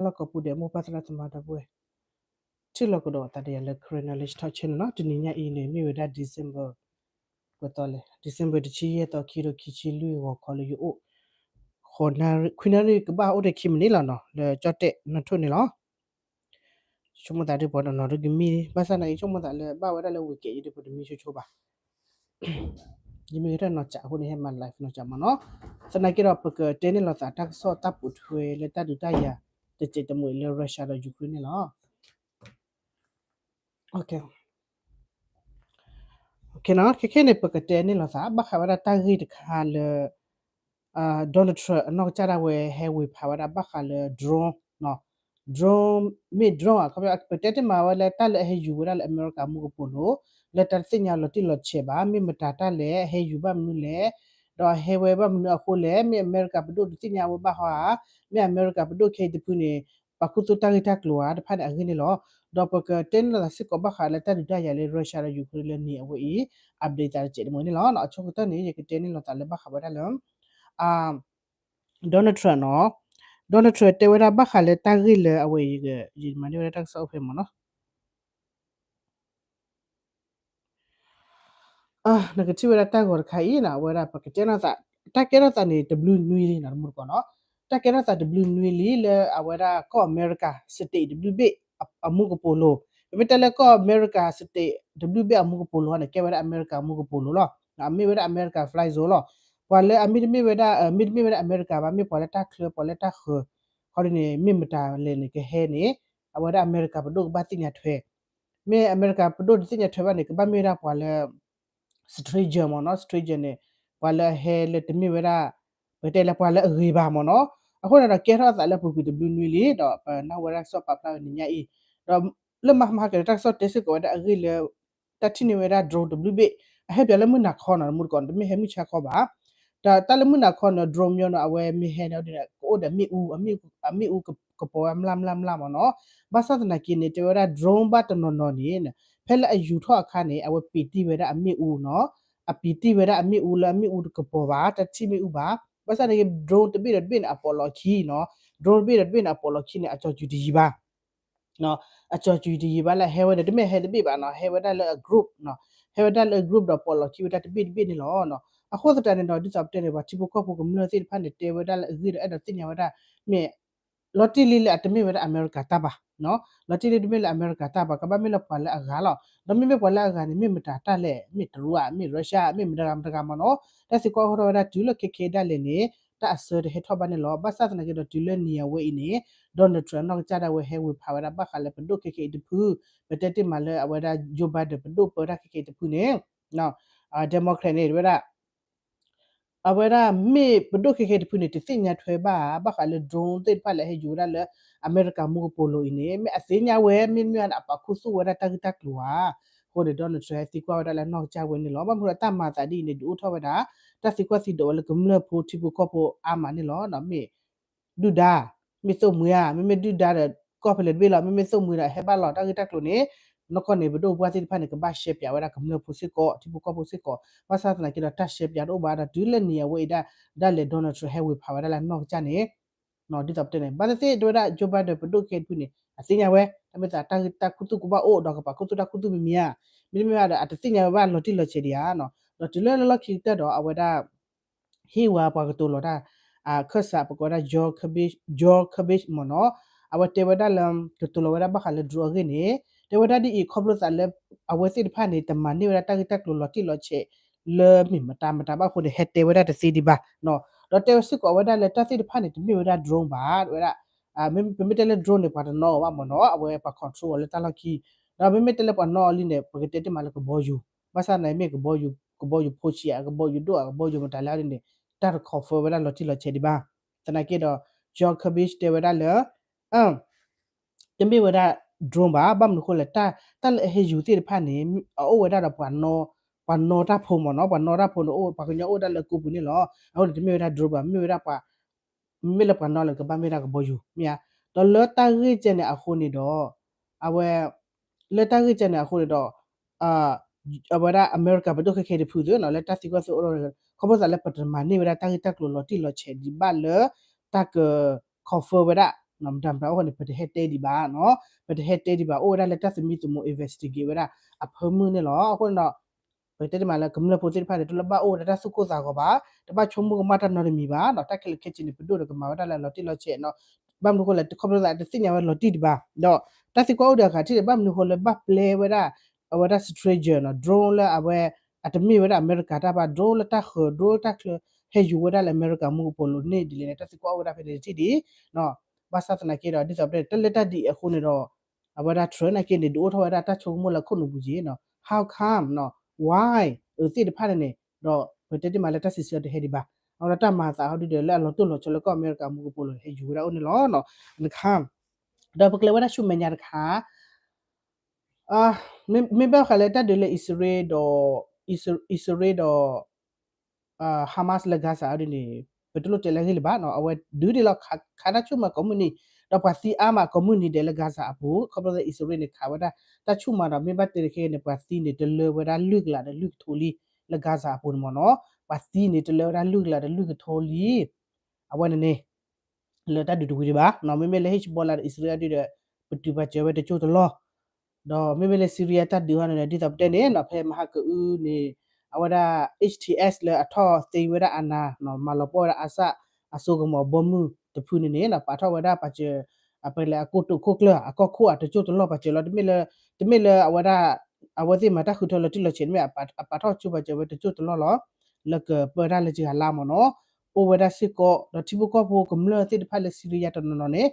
လီၢ်ကီၢ်ပူၤဒီး မိၢ်ပၢ်သရၣ်သမါဒီပုၢ်ဝဲၢ် ထံၣ်လိာ်ကဒီးသးဒီးယၤလၢ Karen Knowledge Talk Channel နီၤ. တနံၤညါအံၤန့ၣ် မ့ၢ်ဝဲဒၣ် December ကွဲးသီလဲၣ် December တဆံယဲၢ်သီ ခံကထိခံဆံလွံၢ် ဂီၤခီလၢယအိၣ် ခွံနၣ်ရံၣ် ကဘၣ်အိၣ်ဒီးခံမံးနံးလီၤနီၤ လၢကၠီၣ်တဲၣ်နၢ်ထိၣ်န့ၣ်လီၤ. ဆိကမိၣ်သးဒ်ပှၤတနီၤနီၤဒ်ကမံ ဘၣ်ဆၣ်သနာ်က့ ဆိကမိၣ်သးလၢဘၣ်ဝဲဒၣ်လၢဝ့ၢ်ကဲးယံၤဒ်ပတမံဆိဆိဘၣ် ယမ့ၢ်ဂဲၤထီၣ်နီၤစးအဃိန့ၣ် ဟဲမၤ live နီၤစးမးနီၤ. သနာ်က့ဒီး ပကတဲန့ၢ်လိာ်သးတၢ်ကစီၣ်တၢ်ပိာ်ထွဲလၢတၢ်ဒုးတၢ်ယၤ တစဲးတမှဲးလၢ Russia ဒီး Ukraine န့ၣ်လီၤ. ခဲခဲန့ၣ် ပကတဲန့ၢ်လိာ်သး ဘၣ်ဃးဝဲဒၣ်တၢ်ဂ့ၢ်တခါလၢ Donald Trump အနီၢ်ကစၢ်ဒၣ်ဝဲဟဲဝ့ၤဖးဝဲဒၣ်ဘၣ်ဃးလၢ drone, drone မ့ၢ် drone အခီပညီ ပတဲတ့ၢ်မးဝဲလၢတၢ်လၢအဟဲယူၤဝဲဒၣ်လၢ America မူကပိာ်လိၤ လၢတၢ်တသ့ၣ်ညါလီၤတံၢ်လီၤဆဲးဘၣ် မ့ၢ်မတၤတၢ်လဲၣ် အဟဲယူၤဘၣ်မနုၤလဲၣ် ဒီးအဟဲဝဲဘၣ်မနုၤအဃိလဲၣ် မ့ၢ်အမဲရကၤပဒိၣ်တသ့ၣ်ညါဝဲဘၣ်ဟီဧါ, မ့ၢ်အမဲရကၤပဒိၣ်ခဲအံၤတဖုန့ၣ် ပာ်ခူသူၣ်တၢ်ဂ့ၢ်တၢ်ကျိၤဧါတဖၣ်န့ၣ်အဂ့ၢ်န့ၣ်လီၤ. ဒီးပကတဲန့ၢ်လိာ်သးစ့ၢ်ကီးဘၣ်ဃးလၢတၢ်ဒုးတၢ်ယၤလၢ Russia ဒီး Ukraine လၢနံၤအဝဲအံၤ update သးတစဲးတမှဲးန့ၣ်လီၤ. အဆိကတၢၢ်န့ၣ် ယကတဲန့ၢ်လိာ်သးလၢဘၣ်ဃးဝဲဒၣ်လၢ Donald Trump နီၤ, Donald Trump တဲဝဲဒၣ်ဘၣ်ဃးလၢတၢ်ဂ့ၢ်လၢအဝဲအံၤ ယမၤန့ၢ်ဝဲဒၣ်တၢ်ကစီၣ်အိၣ်ဖဲမ့ၢ်နီၤ နကထံၣ်ဝဲဒၣ်တၢ်ဂီၤတခါအံၤနီၤ အဝဲဒၣ်ပကတဲနီၤသး တၢ်ကဲထီၣ်သးန့ၣ်တဘျုးနွံလံနီၤ တမူတကိးနီၤ, တၢ်ကဲထီၣ်သးတဘျုးနွံလံလၢအဝဲဒၣ်ကီၢ်အမဲရကၤ state တဘျုးဘ့ၣ်အမူကပိာ်လိၤ, ပမ့ၢ်တဲလၢကီၢ်အမဲရကၤ state တဘျုးဘ့ၣ်အမူကပိာ်လိၤန့ၣ် ကဲဝဲဒၣ်အမဲရကၤမူကပိာ်လိၤလီၤ. အမ့ၢ်ဝဲဒၣ်အမဲရကၤ fly zone လီၤ. ပှၤလၢအမ့တမ့ၢ်ဝဲဒၣ် မ့တမ့ၢ်ဝဲဒၣ်အမဲရကၤဘၣ် မ့ၢ်ပှၤလၢတၢ်ချၢ ပှၤလၢတၢ်ဃၢၤ ခီဒ်န့ၣ် မ့ၢ်မတၤလဲၣ်န့ၣ် ကဟဲန့ၣ် အဝဲဒၣ်အမဲရကၤပဒိၣ်ကဘၣ်သ့ၣ်ညါထွဲ မ့ၢ်အမဲရကၤပဒိၣ်တသ့ၣ်ညါထွဲဘၣ်န့ၣ် ကဘၣ်မ့ၢ်ဝဲဒၣ်ပှၤလၢ stranger မ့ၢ်နီၤ, stranger န့ၣ် ပှၤလၢအဟဲလၢတမ့ၢ်ဝဲဒၣ် ပတဲလၢပှၤလၢအဂ့ၤဘၣ်မ့ၢ်နီၤ. အဃိန့ၣ်ဒီးကဲထီၣ်အသးလၢပူၤကွံာ်တဘျုးနွံလံ ဒီးပနၢ်ဟူဝဲဒၣ်ကစီၣ်ပာ်ဖျါဝဲနံၤညါအံၤ, ဒီးလၢမၤမဟါကဒီးတၢ်ကစီၣ်တဲစ့ၢ်ကီးဝဲဒၣ်အဂ့ၢ်လၢ တၢ်ထံၣ်န့ၢ်ဝဲဒၣ် drone တဘျုးဘ့ၣ် အဟဲပၠးလၢမုၢ်နၤခီနီၤ တမူတကိး တမ့ၢ်ဟဲမုၢ်ဆါခီဘၣ် ဒီးတၢ်လၢမုၢ်နၤခီန့ၣ် drone မ့ၢ်နီၤ အဝဲမ့ၢ်ဟဲန့ၣ် ကအိၣ်ဒီးမ့ၣ်အူ အမ့ၣ်အူကပိာ်ဝဲမျၢ်မျၢ်မျၢ်မ့ၢ်နီၤ. ဘၣ်ဆၣ်သနာ်က့န့ၣ် တဲဝဲဒၣ် drone ဘၣ်တနီၤနီၤန့ၣ် ဖဲလၢအယူၤထီၣ်အခါန့ၣ် အဝဲပံာ်တံၢ်ဝဲဒၣ်အမ့ၣ်အူနီၤ, အပံာ်တံၢ်ဝဲဒၣ်အမ့ၣ်အူလၢအမ့ၣ်အူတကပီၤဘၣ် တၢ်ထံၣ်မ့ၣ်အူဘၣ်. ဘၣ်ဆၣ်သနာ်က့ drone တဘ့ၣ်ဒီးတဘ့ၣ်န့ၣ် အပိာ်လီၤခံနီၤ, drone တဘ့ၣ်ဒီးတဘ့ၣ်န့ၣ် အပိာ်လီၤခံန့ၣ် အကၠီၤစူၤတယံၤဘၣ် အကၠီၤစူၤတယံၤဘၣ်လၢဟဲဝဲန့ၣ် တမ့ၢ်ဟဲတဘ့ၣ်ဘၣ်နီၤ, ဟဲဝဲဒၣ်လၢအ group နီၤ, ဟဲဝဲဒၣ်လၢအ group ဒီးပိာ်လီၤခံဝဲဒၣ်တဘ့ၣ်တဘ့ၣ်န့ၣ်လီၤ. အဃိသတးန့ၣ်ဒီး ဒ်သိးပတဲန့ၣ် ပှၤထံဖိကီၢ်ဖိကမျၢၢ်သ့ၣ်တဖၣ်န့ၣ် တဲဝဲဒၣ်လၢအဂ့ၢ်ဒီးအဲၣ်ဒိးသ့ၣ်ညါဝဲဒၣ် မ့ၢ် လီၤတံၢ်လံလၢအတမ့ၢ်ဝဲဒၣ်အမဲရကၤတၢ်ဘၣ်, လီၤတံၢ်လံတမ့ၢ်လၢအမဲရကၤတၢ်ဘၣ် ကဘၣ်မ့ၢ်လၢပှၤလၢအဂၤလီၤ. ဒီးမ့မ့ၢ်ပှၤလၢအဂၤန့ၣ် မ့ၢ်မတၤတၢ်လဲၣ်, မ့ၢ်တရူးဧါ, မ့ၢ် Russia, မ့ၢ်မတၤဂၤမတၤဂၤမ့ၢ်နီၤ. တၢ်သံကွၢ်အိၣ်ထီၣ်ဝဲဒၣ်တုၤလၢခဲခဲဒၣ်လဲာ်န့ၣ် တၢ်အစၢတဟဲထီၣ်ဘၣ်န့ၣ်လီၤ. ဘၣ်ဆၣ်သနာ်က့ဒီးတုၤလၢနံၤအဝဲအံၤန့ၣ် Donald Trump နီၢ်ကစၢ်ဒၣ်ဝဲဟဲဝ့ၤဖးဝဲဒၣ်ဘၣ်ဃးလၢပဒိၣ်ခဲခဲအံၤတဖု, ပတဲတ့ၢ်မးလၢအဝဲဒၣ် Joe Biden ပဒိၣ်ပၢတၢ်ခဲခဲအံၤတဖုန့ၣ် Democrat န့ၣ် ဝဲဒၣ် အဝဲဒၣ်မ့ၢ်ပဒိၣ်ခဲခဲတဖုန့ၣ် တသ့ၣ်ညါထွဲဘၣ် ဘၣ်ဃးလၢ drone သ့ၣ်တဖၣ်လၢအဟဲယူၤဝဲဒၣ်လၢအမဲရကၤမူကပိာ်လိၤအံၤန့ၣ် မ့ၢ်အသ့ၣ်ညါဝဲ မ့တမ့ၢ်ဝဲန့ၣ် အပာ်ခူသူၣ်ဝဲဒၣ်တၢ်ဂ့ၢ်တၢ်ကျိၤဧါ. အဃိန့ၣ် Donald Trump ဟဲသံကွၢ်ဝဲဒၣ်လၢနီၢ်ကစၢ်ဝဲန့ၣ်လီၤ. ဘၣ်မနုၤဒီးတၢ်မၤသးဒ်အံၤန့ၣ် ဒုးအိၣ်ထီၣ်ဝဲဒၣ် တၢ်သံကွၢ်သံဒိးဝဲလၢကမျၢၢ်ဖိထံဖိကီၢ်ဖိအါမးန့ၣ်လီၤ. မ့ၢ် ဒုၣ်ဒါ, မ့ၢ်သိၣ်မှံၤဧါ, မ့မ့ၢ်ဒုၣ်ဒါဒီး ကီၢ်ဖဲလဲၣ်တဘ့ၣ်လီၤ, မ့မ့ၢ်သိၣ်မှံၤဒီး ဟဲဘၣ်လီၤတၢ်ဂ့ၢ်တၢ်ကျိၤန့ၣ် နီၢ်ကီၢ်န့ၣ် ပဒိၣ်ပပှၢ်သ့ၣ်တဖၣ်န့ၣ် ကဘၣ်ရှဲပၠးဝဲဒၣ်ကမျၢၢ်ဖိစ့ၢ်ကီး ထံဖိကီၢ်ဖိစ့ၢ်ကီး. ဘၣ်ဆၣ်သနာ်က့ဒီး တၢ်ရှဲပၠးတအိၣ်ဘၣ်ဒီး တုၤလၢနံၤအဝဲအံၤဒၣ် ဒၣ်လဲာ် Donald Trump ဟဲဝ့ၤဖးဝဲဒၣ်လၢနီၢ်ကစၢ်န့ၣ် ဒ်သိးပတဲန့ၣ် ဘၣ်သ့ၣ်သ့ၣ်တဲဝဲဒၣ် Joe Biden ပဒိၣ်ခဲတဖုန့ၣ် အသ့ၣ်ညါဝဲ တၢ်မ့ၢ်သးတၢ်ဂ့ၢ်တၢ်ခူသူၣ်ကဘၣ်အိၣ် ဒီးကပာ်ခူသူၣ်တၢ်ခူသူၣ်မံၤမံၤဧါ, မ့တမ့ၢ်ဘၣ်ဒီး အတသ့ၣ်ညါဝဲဘၣ်လီၤတံၢ်လီၤဆဲးဒံးဧါ. ဒီးတုၤလၢလၢလီၢ်ခံကတၢၢ်ဒီး အဝဲဒၣ် ဟ့ၣ်ဝဲပှၤကတိၤလီၤတၢ် ခၢၣ်စး ပကိးဝဲဒၣ် John Kirby, John Kirby မ့ၢ်နီၤ, အဝဲတဲဝဲဒၣ်လၢ ကတိၤလီၤဝဲဒၣ်ဘၣ်ဃးလၢ drone အဂ့ၢ်န့ၣ် တဲဝဲဒၣ်ဒ်အံၤ ခီဖျိသးလၢ အဝဲသ့ၣ်တဖၣ်န့ၣ် တမၤန့ၢ်ဝဲဒၣ်တၢ်ဂ့ၢ်တၢ်ကျိၤလီၤတံၢ်လီၤဆဲး လၢမ့ၢ်မတၤမတၤဘၣ်အဃိန့ၣ် ဟဲတဲဝဲဒၣ်တသ့ဒံးဘၣ်. ဒီးတဲဝဲစ့ၢ်ကီးဝဲဒၣ်လၢတၢ်သ့ၣ်တဖၣ်န့ၣ် တမ့ၢ်ဝဲဒၣ် drone ဘၣ် ဝဲဒၣ် ပမ့ၢ်တဲလၢ drone န့ၣ် ပှၤတနီၤအီၤဘၣ်မ့ၢ်နီၤ, အဝဲပှၤ control အီၤလၢတၢ်လီၢ်ခံ, ဒီးမ့မ့ၢ်တဲလၢပှၤနီၤအီၤလံန့ၣ် ပကတဲတ့ၢ်မးလၢကဘီယူၤ, ဘၣ်ဆၣ်သနာ်က့မ့ၢ်ကဘီယူၤ, ကဘီယူၤဖိဆံးဧါ, ကဘီယူၤဒိၣ်ဧါ, ကဘီယူၤမတၤလဲၣ်န့ၣ် တၢ်တ confirm ဝဲဒၣ်လီၤတံၢ်လီၤဆဲးဒံးဘၣ်. သနာ်က့ဒီး John Kirby တဲဝဲဒၣ်လၢ တမ့ၢ်ဝဲဒၣ် drone ဘၣ်, ဘၣ်မနုၤအဃိလဲၣ် တၢ်လၢအဟဲယူၤသ့ၣ်တဖၣ်န့ၣ် အအိၣ်ဝဲဒၣ်ဒီးပှၤနီၣ်, ပှၤနီၣ်တၢ်ဖိမ့ၢ်နီၤ, ပှၤနီၣ်တၢ်ဖိန့ၣ် ပှၤကညီအိၣ်ဝဲဒၣ်လၢကိးပူၤန့ၣ်လီၤ. အဃိန့ၣ် တမ့ၢ်ဝဲဒၣ် drone ဘၣ်, မ့ၢ်ဝဲဒၣ်ပှၤ မ့မ့ၢ်လၢပှၤနီၣ်လၢကဘၣ်မ့ၢ်ဒၣ်ကဘီယူၤ မ့ၢ်ဧါ. ဒီးလၢတၢ်ဂ့ၢ်ကဲန့ၣ်အဃိန့ၣ်ဒီး အဝဲ လၢတၢ်ဂ့ၢ်ကဲန့ၣ်အဃိန့ၣ်ဒီး အဝဲဒၣ်အမဲရကၤပဒိၣ်ခဲခဲတဖုသုနီၤ လၢတၢ်သံကွၢ်သံအိၣ်ထီၣ် ခီဖျိသးလၢပတမၤန့ၢ်ဝဲဒၣ်တၢ်ဂ့ၢ်တၢ်ကျိၤလီၤတံၢ်လီၤဆဲးဒံးဘၣ်လၢ တၢ်က confirm ဝဲဒၣ် မတၤမတၤအိၣ်ဃိန့ၣ် ပတဟဲတဲဒံးဘၣ်နီၤ, ပတဟဲတဲဒံးဘၣ် အိၣ်ဝဲဒၣ်လၢတၢ်သမံသမိး investigate ဝဲဒၣ်အဖၢမုၢ်န့ၣ်လီၤ. အဃိန့ၣ်ဒီး ပတဲတမးလၢကမျၢၢ်ဖိသ့ၣ်တဖၣ်န့ၣ် တလိၣ်ဘၣ်အိၣ်ဝဲဒၣ်တၢ်သူၣ်ကိၢ်သးဂီၤဘၣ်, တဘၣ်ဆိကမိၣ်ကမၣ်တၢ်နီတမံၤဘၣ်နီၤ, တၢ်ခဲလၢာ်ခဲဆ့န့ၣ် ပဒိၣ်ဒီးကမၤဝဲဒၣ်လၢအလီၤတံၢ်လီၤဆဲးနီၤ, ဘၣ်မနုၤဃိလဲၣ် ခီဖျိလၢတသ့ၣ်ညါဝဲလီၤတံၢ်ဒံးဘၣ်, ဒီးတၢ်သံကွၢ်အိၣ်ဒီးအဂၤထံၣ်ဒီး ဘၣ်မနုၤဃိလၢဘၣ်ပျဲဝဲဒၣ် အဝဲဒၣ် stranger နီၤ drone လၢအဝဲ အတမ့ၢ်ဝဲဒၣ်အမဲရကၤတၢ်ဘၣ် drone လၢတၢ်ဃၢၤ drone လၢတၢ်ချၢ ဟဲယူၤဝဲဒၣ်လၢအမဲရကၤမူကပိာ်လိၤန့ၣ်ဒ်လဲၣ်န့ၣ် တၢ်သံကွၢ်အိၣ်ဝဲဒၣ်ဖဲန့ၣ်တထံၣ်ဒံးနီၤ, ဘၣ်ဆၣ်သနာ်က့ဒီး ဒ်သိးပတဲ တၢ်လၢတၢ်ဒ်အံၤအဃိန့ၣ်ဒီး အဝဲဒၣ် Trump နာ်က့န့ၣ် ဒုးအိၣ်ထီၣ်ဝဲဒၣ်တၢ်ဆိကမိၣ်လၢခိၣ်နူာ်ပူၤက့ၤနီၤ, how come နီၤ why အသ့ၣ်တဖၣ်န့ၣ်န့ၣ် ဒီးပတဲတ့ၢ်မးလၢတၢ်စံးဆၢတဟဲဒံးဘၣ်, အဝဲဒၣ်တၢ်မၤသးဟီဒုဒီးလၢအလီၤတိၢ်လီၤဆီလၢကီၢ်အမဲရကၤမူကပိာ်လိၤ ဟဲယူၤဝဲဒၣ်အိၣ်န့ၣ်လီၤ. အခါ ဒီးပကလဲၤဝဲဒၣ်ဆူမဲာ်ညါတခါ မ့ၢ်ဘၣ်ဃးလၢတၢ်ဒုးလၢအံၣ်စရ့လးဒီး အံၣ်စရ့လးဒီး Hamas လၢ Gaza အဒ်န့ၣ် ပတလိၣ်တဲလၢအဂ့ၢ်လၢၤဘၣ်နီၤ, အဝဲဒုးဒ်လီၤ ခးတၢ်ဆူၣ်မးကိးမုၢ်နံၤ, ဒီးပှၤသံအါမးကိးမုၢ်နံၤဒဲးလၢ Gaza အပူၤ, ခီဖျိလၢအံၣ်စရ့လးန့ၣ် ခးဝဲဒၣ်တၢ်ဆူၣ်မးဒီး မ့ၢ်ဘၣ်တဲတခါန့ၣ် ပှၤသံန့ၣ် တလၢဝဲဒၣ်လွံၢ်ကလးဒီးလွံၢ်ကထိလံ လၢ Gaza အပူၤန့ၣ်မ့ၢ်နီၤ, ပှၤသံန့ၣ် တလၢဝဲဒၣ်လွံၢ်ကလးဒီးလွံၢ်ကထိလံ, အဝဲန့ၣ်န့ၣ် လၢတၢ်ဒုးတဝံၤဒံးဘၣ်နီၤ, မ့မ့ၢ်လၢ Hezbollah ဒီးအံၣ်စရ့လးဒုဒီး ပတုၤပာ်စၢၤဝဲတကၠိၢ်တလီၢ် ဒီးမ့မ့ၢ်လၢ Syria တၢ်ဒုးဟီန့ၣ်ဒီး ဒ်သိးပတဲန့ၣ်နီၤ ဖဲမဟါကအုန့ၣ် အဝဲဒၣ် H T S လၢအထီၣ်သ့ဝဲဒၣ်အနၤနီၤ မၤလီၤပှီၢ်ဝဲဒၣ် Assad အစိကမီၤဘီမုၢ်တဖုန့ၣ်န့ၣ်နီၤ ပာ်ထီၣ်ဝဲဒၣ်ပာ်စၢၤ အပလဲအကိတိာ်ခိၣ်ကျၢၢ် အကီၢ်ခိၣ်အတကၠိၢ်တလီၢ်ပာ်စၢၤလီၤ, တမ့ၢ်လၢ တမ့ၢ်လၢအဝဲဒၣ် အဝဲသ့ၣ်မၤတၢ်ဃုထၢလီၤတံၢ်လီၤဆဲး တမ့ၢ်အပာ်ထီၣ်ကၠိပာ်စၢၤဝဲတကၠိၢ်တလီၢ်လီၤ လၢကပၢတၢ်လၢစှၤလါမ့ၢ်နီၤ, အိၣ်ဝဲဒၣ်စ့ၢ်ကီး ဒီးထံဖိကီၢ်ဖိကမျၢၢ်သ့ၣ်တဖၣ်လၢ Syria တနီၤနီၤန့ၣ်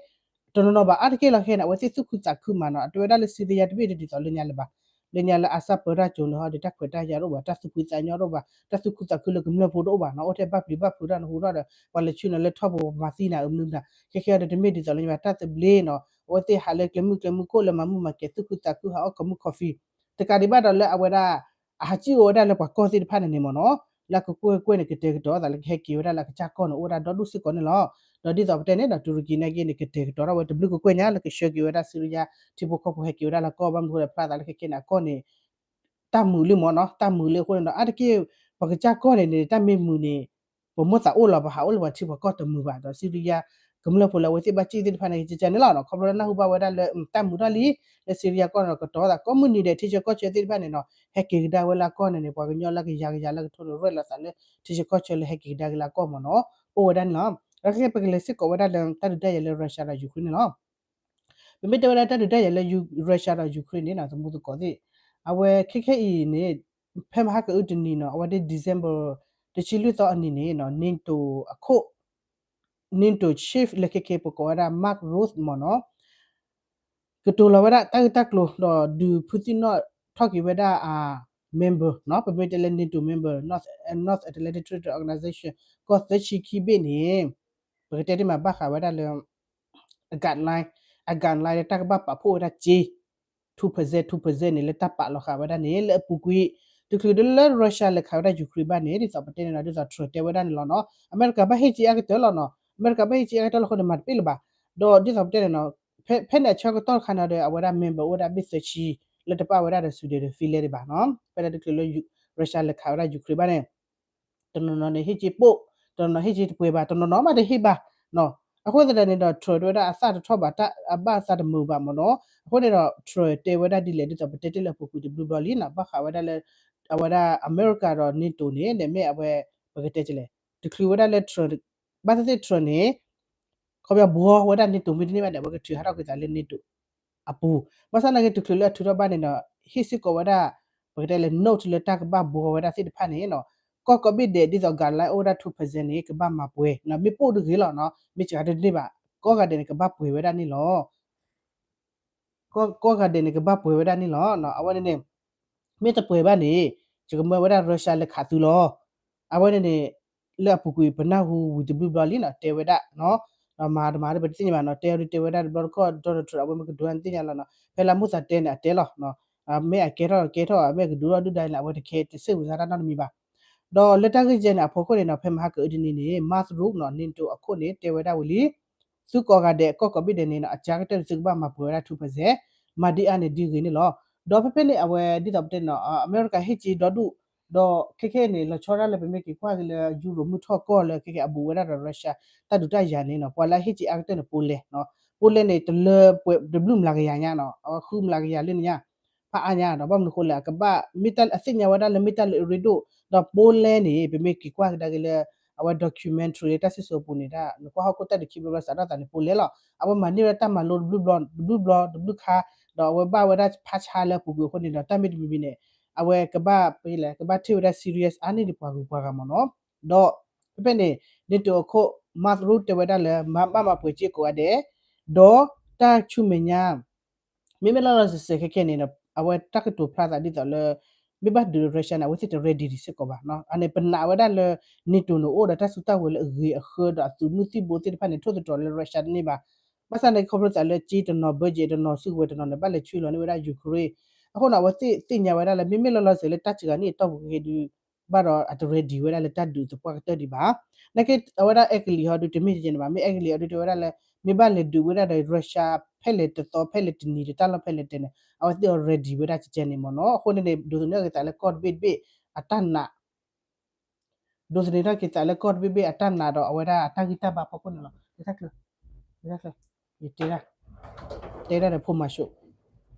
တနီၤနီၤဘၣ်အါတက့ၢ်လီၤခဲန့ၣ် အဝဲသ့ၣ်သူၣ်ခုသးခုမးနီၤ, အတဲဝဲဒၣ်လၢ Syria တဘ့ၣ်တဒ်သိးလၢညါလၢၤဘၣ်, လၢညါလၢ Assad ပၢတၢ်ကၠိန့ၣ်ဟီဒီး တၢ်ခွဲးတၢ်ယာ်တအိၣ်ဘၣ်, တၢ်သူၣ်ဖှံသးညီတအိၣ်ဘၣ်, တၢ်သူၣ်ခုသးခုလၢကမျၢၢ်ဖိတအိၣ်ဘၣ်နီၤ, အိၣ်ထဲဘၣ်ပျံၤဘၣ်ဖုးတၢ်နဟူထီၣ်ဒီး ပှၤလဲၤဆူန့ၣ်လၢထီၣ်ပူၤပမၤသံနၤအမနုၤမနုၤ, ခဲခဲအံၤဒီးတမ့ၢ်ဒ်သိးလၢညါဘၣ် တၢ်သဘျ့နီၤ, အဝဲသ့ၣ်ဟးလၢကျဲမုၢ်ကျဲမုၢ်ခိၣ်လၢမၤမုၢ်မၤကဲၤသူၣ်ခုသးခုဟးအီၣ်ကီၢ်မုၢ် coffee တကးဒံးဘၣ်ဒီးလၢအဝဲဒၣ် အဟးစံၣ်အိၣ်ဝဲဒၣ်လၢပှၤကီၢ်သ့ၣ်တဖၣ်န့ၣ်န့ၣ်မ့ၢ်နီၤ, လၢအကကွဲၢ်ကွဲၢ်န့ၣ် ကတဲာ်ကတီၤအသးလၢကဟဲက့ၤဝဲဒၣ်လၢအကစၢ်ကီၢ်န့ၣ် အိၣ်ဝဲဒၣ်ဒီဒူၣ်စ့ၢ်ကီးန့ၣ်လီၤ. ဒီးဒ်သိးပတဲန့ၣ်ဒီး တူရကံနာ်က့န့ၣ် ကတဲာ်ကတီၤထီၣ်ဝဲတဘျုးကကွဲၢ်ညါလၢကဆှၢက့ၤဝဲဒၣ် Syria ထံဖိကီၢ်ဖိဟဲက့ၤဝဲဒၣ်လၢကီၢ် ဘၣ်မနုၤအဃိလဲၣ်ဖျါသးလၢခဲခဲန့ၣ် အကီၢ်န့ၣ် တၢ်မုာ်လံမ့ၢ်နီၤ, တၢ်မုာ်လံအဃိန့ၣ်ဒီး အါတက့ၢ် ပကစၢ်ကီၢ်န့ၣ်န့ၣ် တၢ်မ့ၢ်မုာ်န့ၣ် ပမိၢ်သးအိၣ်လီၤ ပဟးအိၣ်လၢပှၤထံပှၤကီၢ်တမုာ်ဘၣ်ဒီး Syria ကမျၢၢ်ဖိလၢအဝဲသ့ၣ်ဘၣ်စံၣ်သ့ၣ်တဖၣ်န့ၣ် ကကဲန့ၣ်လီၤနီၤ, ခီဖျိလၢနၢ်ဟူဘၣ်ဝဲဒၣ်လၢ တၢ်မုာ်ထီၣ်လံ လၢ Syria ကီၢ်န့ၣ်ဒီး ကတီၤသးကိးမုၢ်နံၤဒဲး ထံဆၢကီၢ်ဆၢသ့ၣ်တဖၣ်န့ၣ်နီၤ ဟဲက့ၤကဒါဝဲလၢအကီၢ်န့ၣ်န့ၣ် ပှၤကညီလၢကယၤကယၤလၢကထိန့ၣ် ရဲၣ်လီၤသးလၢ ထံဆၢကီၢ်ဆၢလၢဟဲက့ၤကဒါက့ၤလၢအကီၢ်မ့ၢ်နီၤ အိၣ်ဝဲဒၣ်န့ၣ်လီၤ. ဒီးခဲခဲပကလဲၤစ့ၢ်ကီးဝဲဒၣ်လၢတၢ်ဒုးတၢ်ယၤလၢ Russia ဒီး Ukraine န့ၣ်လီၤ. ပမ့ၢ်တဲဝဲဒၣ်တၢ်ဒုးတၢ်ယၤလၢ Russia ဒီး Ukraine န့ၣ်နီၤ သမူသကိးသ့ၣ် အဝဲခဲခဲအံၤန့ၣ် ဖဲမဟါကအုတနံၤနီၤ အဝဲဒၣ် December တဆံလွံၢ်သီအနံၤန့ၣ်နီၤ NATO အခိၣ် NATO chief လၢခဲခဲပကိးဝဲဒၣ် Mark Rutte မ့ၢ်နီၤ ကတိၤလီၤဝဲဒၣ်တၢ်ဂ့ၢ်တၢ်ကျိၤ ဒီးဒုးဖုသံနီၣ်ထီၣ်က့ၤဝဲဒၣ်အ member နီၤ ပမ့ၢ်တဲလၢ NATO member North North Atlantic Treaty Organization ကီၢ်သၢဆံခံဘ့ၣ်န့ၣ် ပကတဲတ့ၢ်မးဘၣ်ဃးဝဲဒၣ်လၢ အ guideline အ guideline လၢတၢ်ကဘၣ်ပာ်ဖှိၣ်ဝဲဒၣ်စ့ two percent two percent န့ၣ် လၢတၢ်ပာ်လီၤဃာ်ဝဲဒၣ်န့ၣ် လၢအပူၤကွံာ် တချုးဒီးလၢ Russia လဲၤခးဝဲဒၣ် Ukraine ဘၣ်န့ၣ် ဒ်သိးပတဲန့ၣ်နီၤ ဒ်သိး Trump တဲဝဲဒၣ်န့ၣ်လီၤနီၤ အမဲရကၤဘၣ်ဟ့ၣ်က့ၤအါကတၢၢ်လီၤနီၤ အမဲရကၤဘၣ်ဟ့ၣ်က့ၤအါကတၢၢ်လီၤအဃိန့ၣ် မၤတပ့ၣ်လၢၤဘၣ် ဒီးဒ်သိးပတဲန့ၣ်နီၤ ဖဲဖဲန့ၣ်အဆၢကတီၢ်တခါန့ၣ်ဒီး အဝဲဒၣ် member အိၣ်ဝဲဒၣ်ဘ့ၣ်သၢဆံ လၢတပာ်ဝဲဒၣ်ဒီး Sweden ဒီး Finland ဒံးဘၣ်နီၤ ဖဲလၢတချုးလၢ Russia လဲၤခးဝဲဒၣ် Ukraine ဘၣ်န့ၣ် တနီၤနီၤန့ၣ် ဟ့ၣ်က့ၤပိၣ် တနီၤနီၤဟ့ၣ်က့ၤတပှဲၤဘၣ် တနီၤနီၤမးတဟ့ၣ်ဘၣ်နီၤ အဃိသတးန့ၣ်ဒီး Trump တဲဝဲဒၣ်အသၣ်တထီၣ်ဘၣ် အဘၣ်အသးတမုာ်ဘၣ်မ့ၢ်နီၤ အဃိန့ၣ်ဒီး Trump တဲဝဲဒၣ်ဒ်လဲၣ် ဒ်သိးပတဲတ့ၢ်လၢအပူၤကွံာ်တဘျုးဘျီလံနီၤ ဘၣ်ဃးဝဲဒၣ်လၢ အဝဲဒၣ်အမဲရကၤဒီး NATO န့ၣ် န့ၣ်မ့ၢ်အဝဲ ပကတဲကလဲၣ် တချုးဝဲဒၣ်လၢ Trump ဘၣ်သ့ၣ်သ့ၣ် Trump န့ၣ် ခီပညီဘှီဝဲဒၣ် NATO မ့တမ့ၢ်ဘၣ်န့ၣ် အဝဲကထုးဟးထီၣ်ကွံာ်သးလၢ NATO အပူၤ ဘၣ်ဆၣ်သနာ်က့ တချုးလၢအထုးထီၣ်ဘၣ်န့ၣ်ဒီး ဟ့ၣ်စ့ၢ်ကီးဝဲဒၣ် ပကတဲလၢ note လၢတၢ်ကဘၣ်ဘှီဝဲဒၣ်သ့ၣ်တဖၣ်န့ၣ်နီၤ ကီၢ်ကိးဘ့ၣ်ဒဲး ဒ်သိး guideline အိၣ်ဝဲဒၣ် two percent န့ၣ် ကဘၣ်မၤပှဲၤနီၤ မ့ၢ်ပိၣ်တဂ့ၤလီၤနီၤ မ့ၢ်စှၤတန့ၢ်ဘၣ် ကိးဂၤဒဲးန့ၣ် ကဘၣ်ပှဲၤဝဲဒၣ်န့ၣ်လီၤ ကိးဂၤဒဲးန့ၣ် ကဘၣ်ပှဲၤဝဲဒၣ်န့ၣ်လီၤ. အဝဲန့ၣ်န့ၣ် မ့ၢ်တပှဲၤဘၣ်န့ၣ် ယကမၢဝဲဒၣ် Russia လဲၤခးသုလီၤ. အဝဲန့ၣ်န့ၣ် လၢအပူၤကွံာ်ပနၢ်ဟူဝံၤတဘျုးဘျီလံနီၤ တဲဝဲဒၣ်နီၤ ဒီးမၤတမၤဒီး ပတသ့ၣ်ညါဘၣ်နီၤ တဲအီၤဒုးတဲဝဲဒၣ်တဘျီတခီၣ် Donald Trump အဝဲမ့ၢ်ကဒုးတၢ်န့ၣ်သ့ၣ်ညါလီၤနီၤ ဖဲလၢအမိၢ်သးတဲန့ၣ် အတဲလီၤ မ့ၢ်အကဲထီၣ်ကဲထီၣ် မ့ၢ်ကဒုးထီၣ်ဒုၣ်ဒါန့ၣ် အဝဲတခဲ တစ့ၣ်ဝံၤစါတၢ်နီတမံၤဘၣ် ဒီးလၢတၢ်ဂ့ၢ်ကဲန့ၣ်အဖီခိၣ်န့ၣ်နီၤ ဖဲမဟါကအုတနံၤန့ၣ် Mark Rutte နီၤ NATO အခိၣ်န့ၣ် တဲဝဲဒၣ်ဝံၤလံ သုကိးဂၤဒဲး ကီၢ်ကိးဘ့ၣ်ဒဲးန့ၣ်နီၤ အကါကတၢၢ်န့ၣ် သုကဘၣ်မၤပှဲၤဝဲဒၣ် two percent မၤဒ်အါန့ၣ်ဒ်ဂ့ၤန့ၣ်လီၤ. ဒီးဖဲဖဲန့ၣ် အဝဲဒ်သိးပတဲန့ၣ်နီၤ အမဲရကၤဟ့ၣ်က့ၤဒီဒူၣ် ဒီးခဲခဲအံၤန့ၣ် လီၤဆီဒၣ်လၢပမ့ၢ်က့ၤကွၢ်က့ၤလၢ ယူရိၣ်မုၢ်ထီၣ်ကီၢ်လၢခဲခဲအဘူးဝဲဒၣ်ဒီး Russia တၢ်ဒုးတၢ်ယၤန့ၣ်နီၤ ပှၤလၢအဟ့ၣ်က့ၤအါကတၢၢ်န့ၣ် Poland နီၤ Poland န့ၣ် တလၢပှဲၤတဘျုးမျးကယၤညါနီၤ, အဝဲဃုမျးကယၤလၢန့ၣ်ညါ, ဖးအါညါဒီး ဘၣ်မနုၤဃိလဲၣ် အကဘၣ် မ့ၢ်တၢ်အသ့ၣ်ညါဝဲဒၣ်လၢမ့ၢ်တၢ်လၢအရ့ဒိၣ်, ဒီး Poland န့ၣ် ပမ့ၢ်က့ၤကွၢ်ကဒါက့ၤလၢ အဝဲ documentary လၢတၢ်စံၣ်စိၤအပူၤန့ၣ် နကွၢ်ဟီၣ်ခိၣ်တၢ်ဒုးခံဘျီဘျီစးထီၣ်သးန့ၣ် Poland လီၤ. အဝဲမၤန့ၢ်ဝဲဒၣ်တၢ်မၤလိတဘျုးဘျီ တဘျုးဘျီ တဘျုးခါ, ဒီးအဝဲဘၣ်ဝဲဒၣ်ဖးဆါလၢအပူၤကွံာ်အဃိန့ၣ်ဒီး တၢ်မ့ၢ်တမံၤမံၤန့ၣ် အဝဲကဘၣ် ပလဲၣ် ကဘၣ်ထံၣ်ဝဲဒၣ် serious အါန့ၢ်ဒံးပှၤဂုၤပှၤဂၤမ့ၢ်နီၤ. ဒီး ဖဲဖဲန့ၣ် NATO အခိၣ် Mark Rutte တဲဝဲဒၣ်လၢ မၤဘၣ်မၤပှဲၤစ့ၢ်ကီးဂၤဒဲး, ဒီးတၢ်ဆူမဲာ်ညါ မ့မ့ၢ်လီၤလီၤဆဲးဆဲးခဲကဲန့ၣ် အဝဲတၢ်ကတိၤဖျါသးဒ်သိးလၢ မ့ၢ်ဘၣ်ဒုး Russia န့ၣ် အဝဲသ့ၣ်တ ready စ့ၢ်ကီးဘၣ်. အန့ၣ် ပနာ်ဝဲဒၣ်လၢ NATO န့ၣ် အိၣ်ဒီးတၢ်စုတၢ်ဝဲၤလၢအဂ့ၤအဃၢဒီးအသုးမုၢ်သံၣ်ဘိသ့ၣ်တဖၣ်န့ၣ် ထိၣ်သတြီၤလၢ Russia တန့ၢ်ဘၣ်. ဘၣ်ဆၣ်န့ၣ် ခီဖျိသးလၢက့တနီၤ budget တနီၤ စုကဝဲၤတနီၤန့ၣ် ဘၣ်လဲၤဆှၢလီၤန့ၢ်ဝဲဒၣ် Ukraine. အဃိန့ၣ် အဝဲသ့ၣ်သ့ၣ်ညါဝဲဒၣ်လၢ မ့မ့ၢ်လီၤလီၤဆဲးလၢတၢ်စှၤန့ၢ်အတီၢ်ပူၤက့ၤဒုး ဘၣ်ဒီးအတ ready ဝဲဒၣ်လၢတၢ်ဒုးသပှၢ်ကတၢၢ်ဒံးဘၣ်. နာ်က့အဝဲဒၣ်အဲကလံးဟီဒုးတမ့ၢ်ကဲန့ၣ်ဘၣ်, မ့ၢ်အဲကလံးဟီဒုးတဲဝဲဒၣ်လၢ မ့ၢ်ဘၣ်လဲၤဒုးဝဲဒၣ်ဒီး Russia ဖဲလဲၣ်တသီ ဖဲလဲၣ်တနံၤ တတၢ်လီၢ်ဖဲလဲၣ်တဲန့ၣ် အဝဲသ့ၣ်အီၤ ready ဝဲဒၣ်ကဲန့ၣ်မ့ၢ်နီၤ. အဃိန့ၣ်န့ၣ် ဒိးသန့ၤထီၣ်က့ၤသးလၢကီၢ်တဘ့ၣ်တဘ့ၣ်အတၢ်နာ် ဒိးသန့ၤထီၣ်က့ၤသးလၢကီၢ်တဘ့ၣ်ဘ့ၣ်အတၢ်နာ်ဒီးအဝဲဒၣ်အတၢ်ဂံၢ်တၢ်ဘါဖီခိၣ်န့ၣ်လီၤ. ယတဲ, ယတဲဒၣ်ဒီးဖိမၤၡိး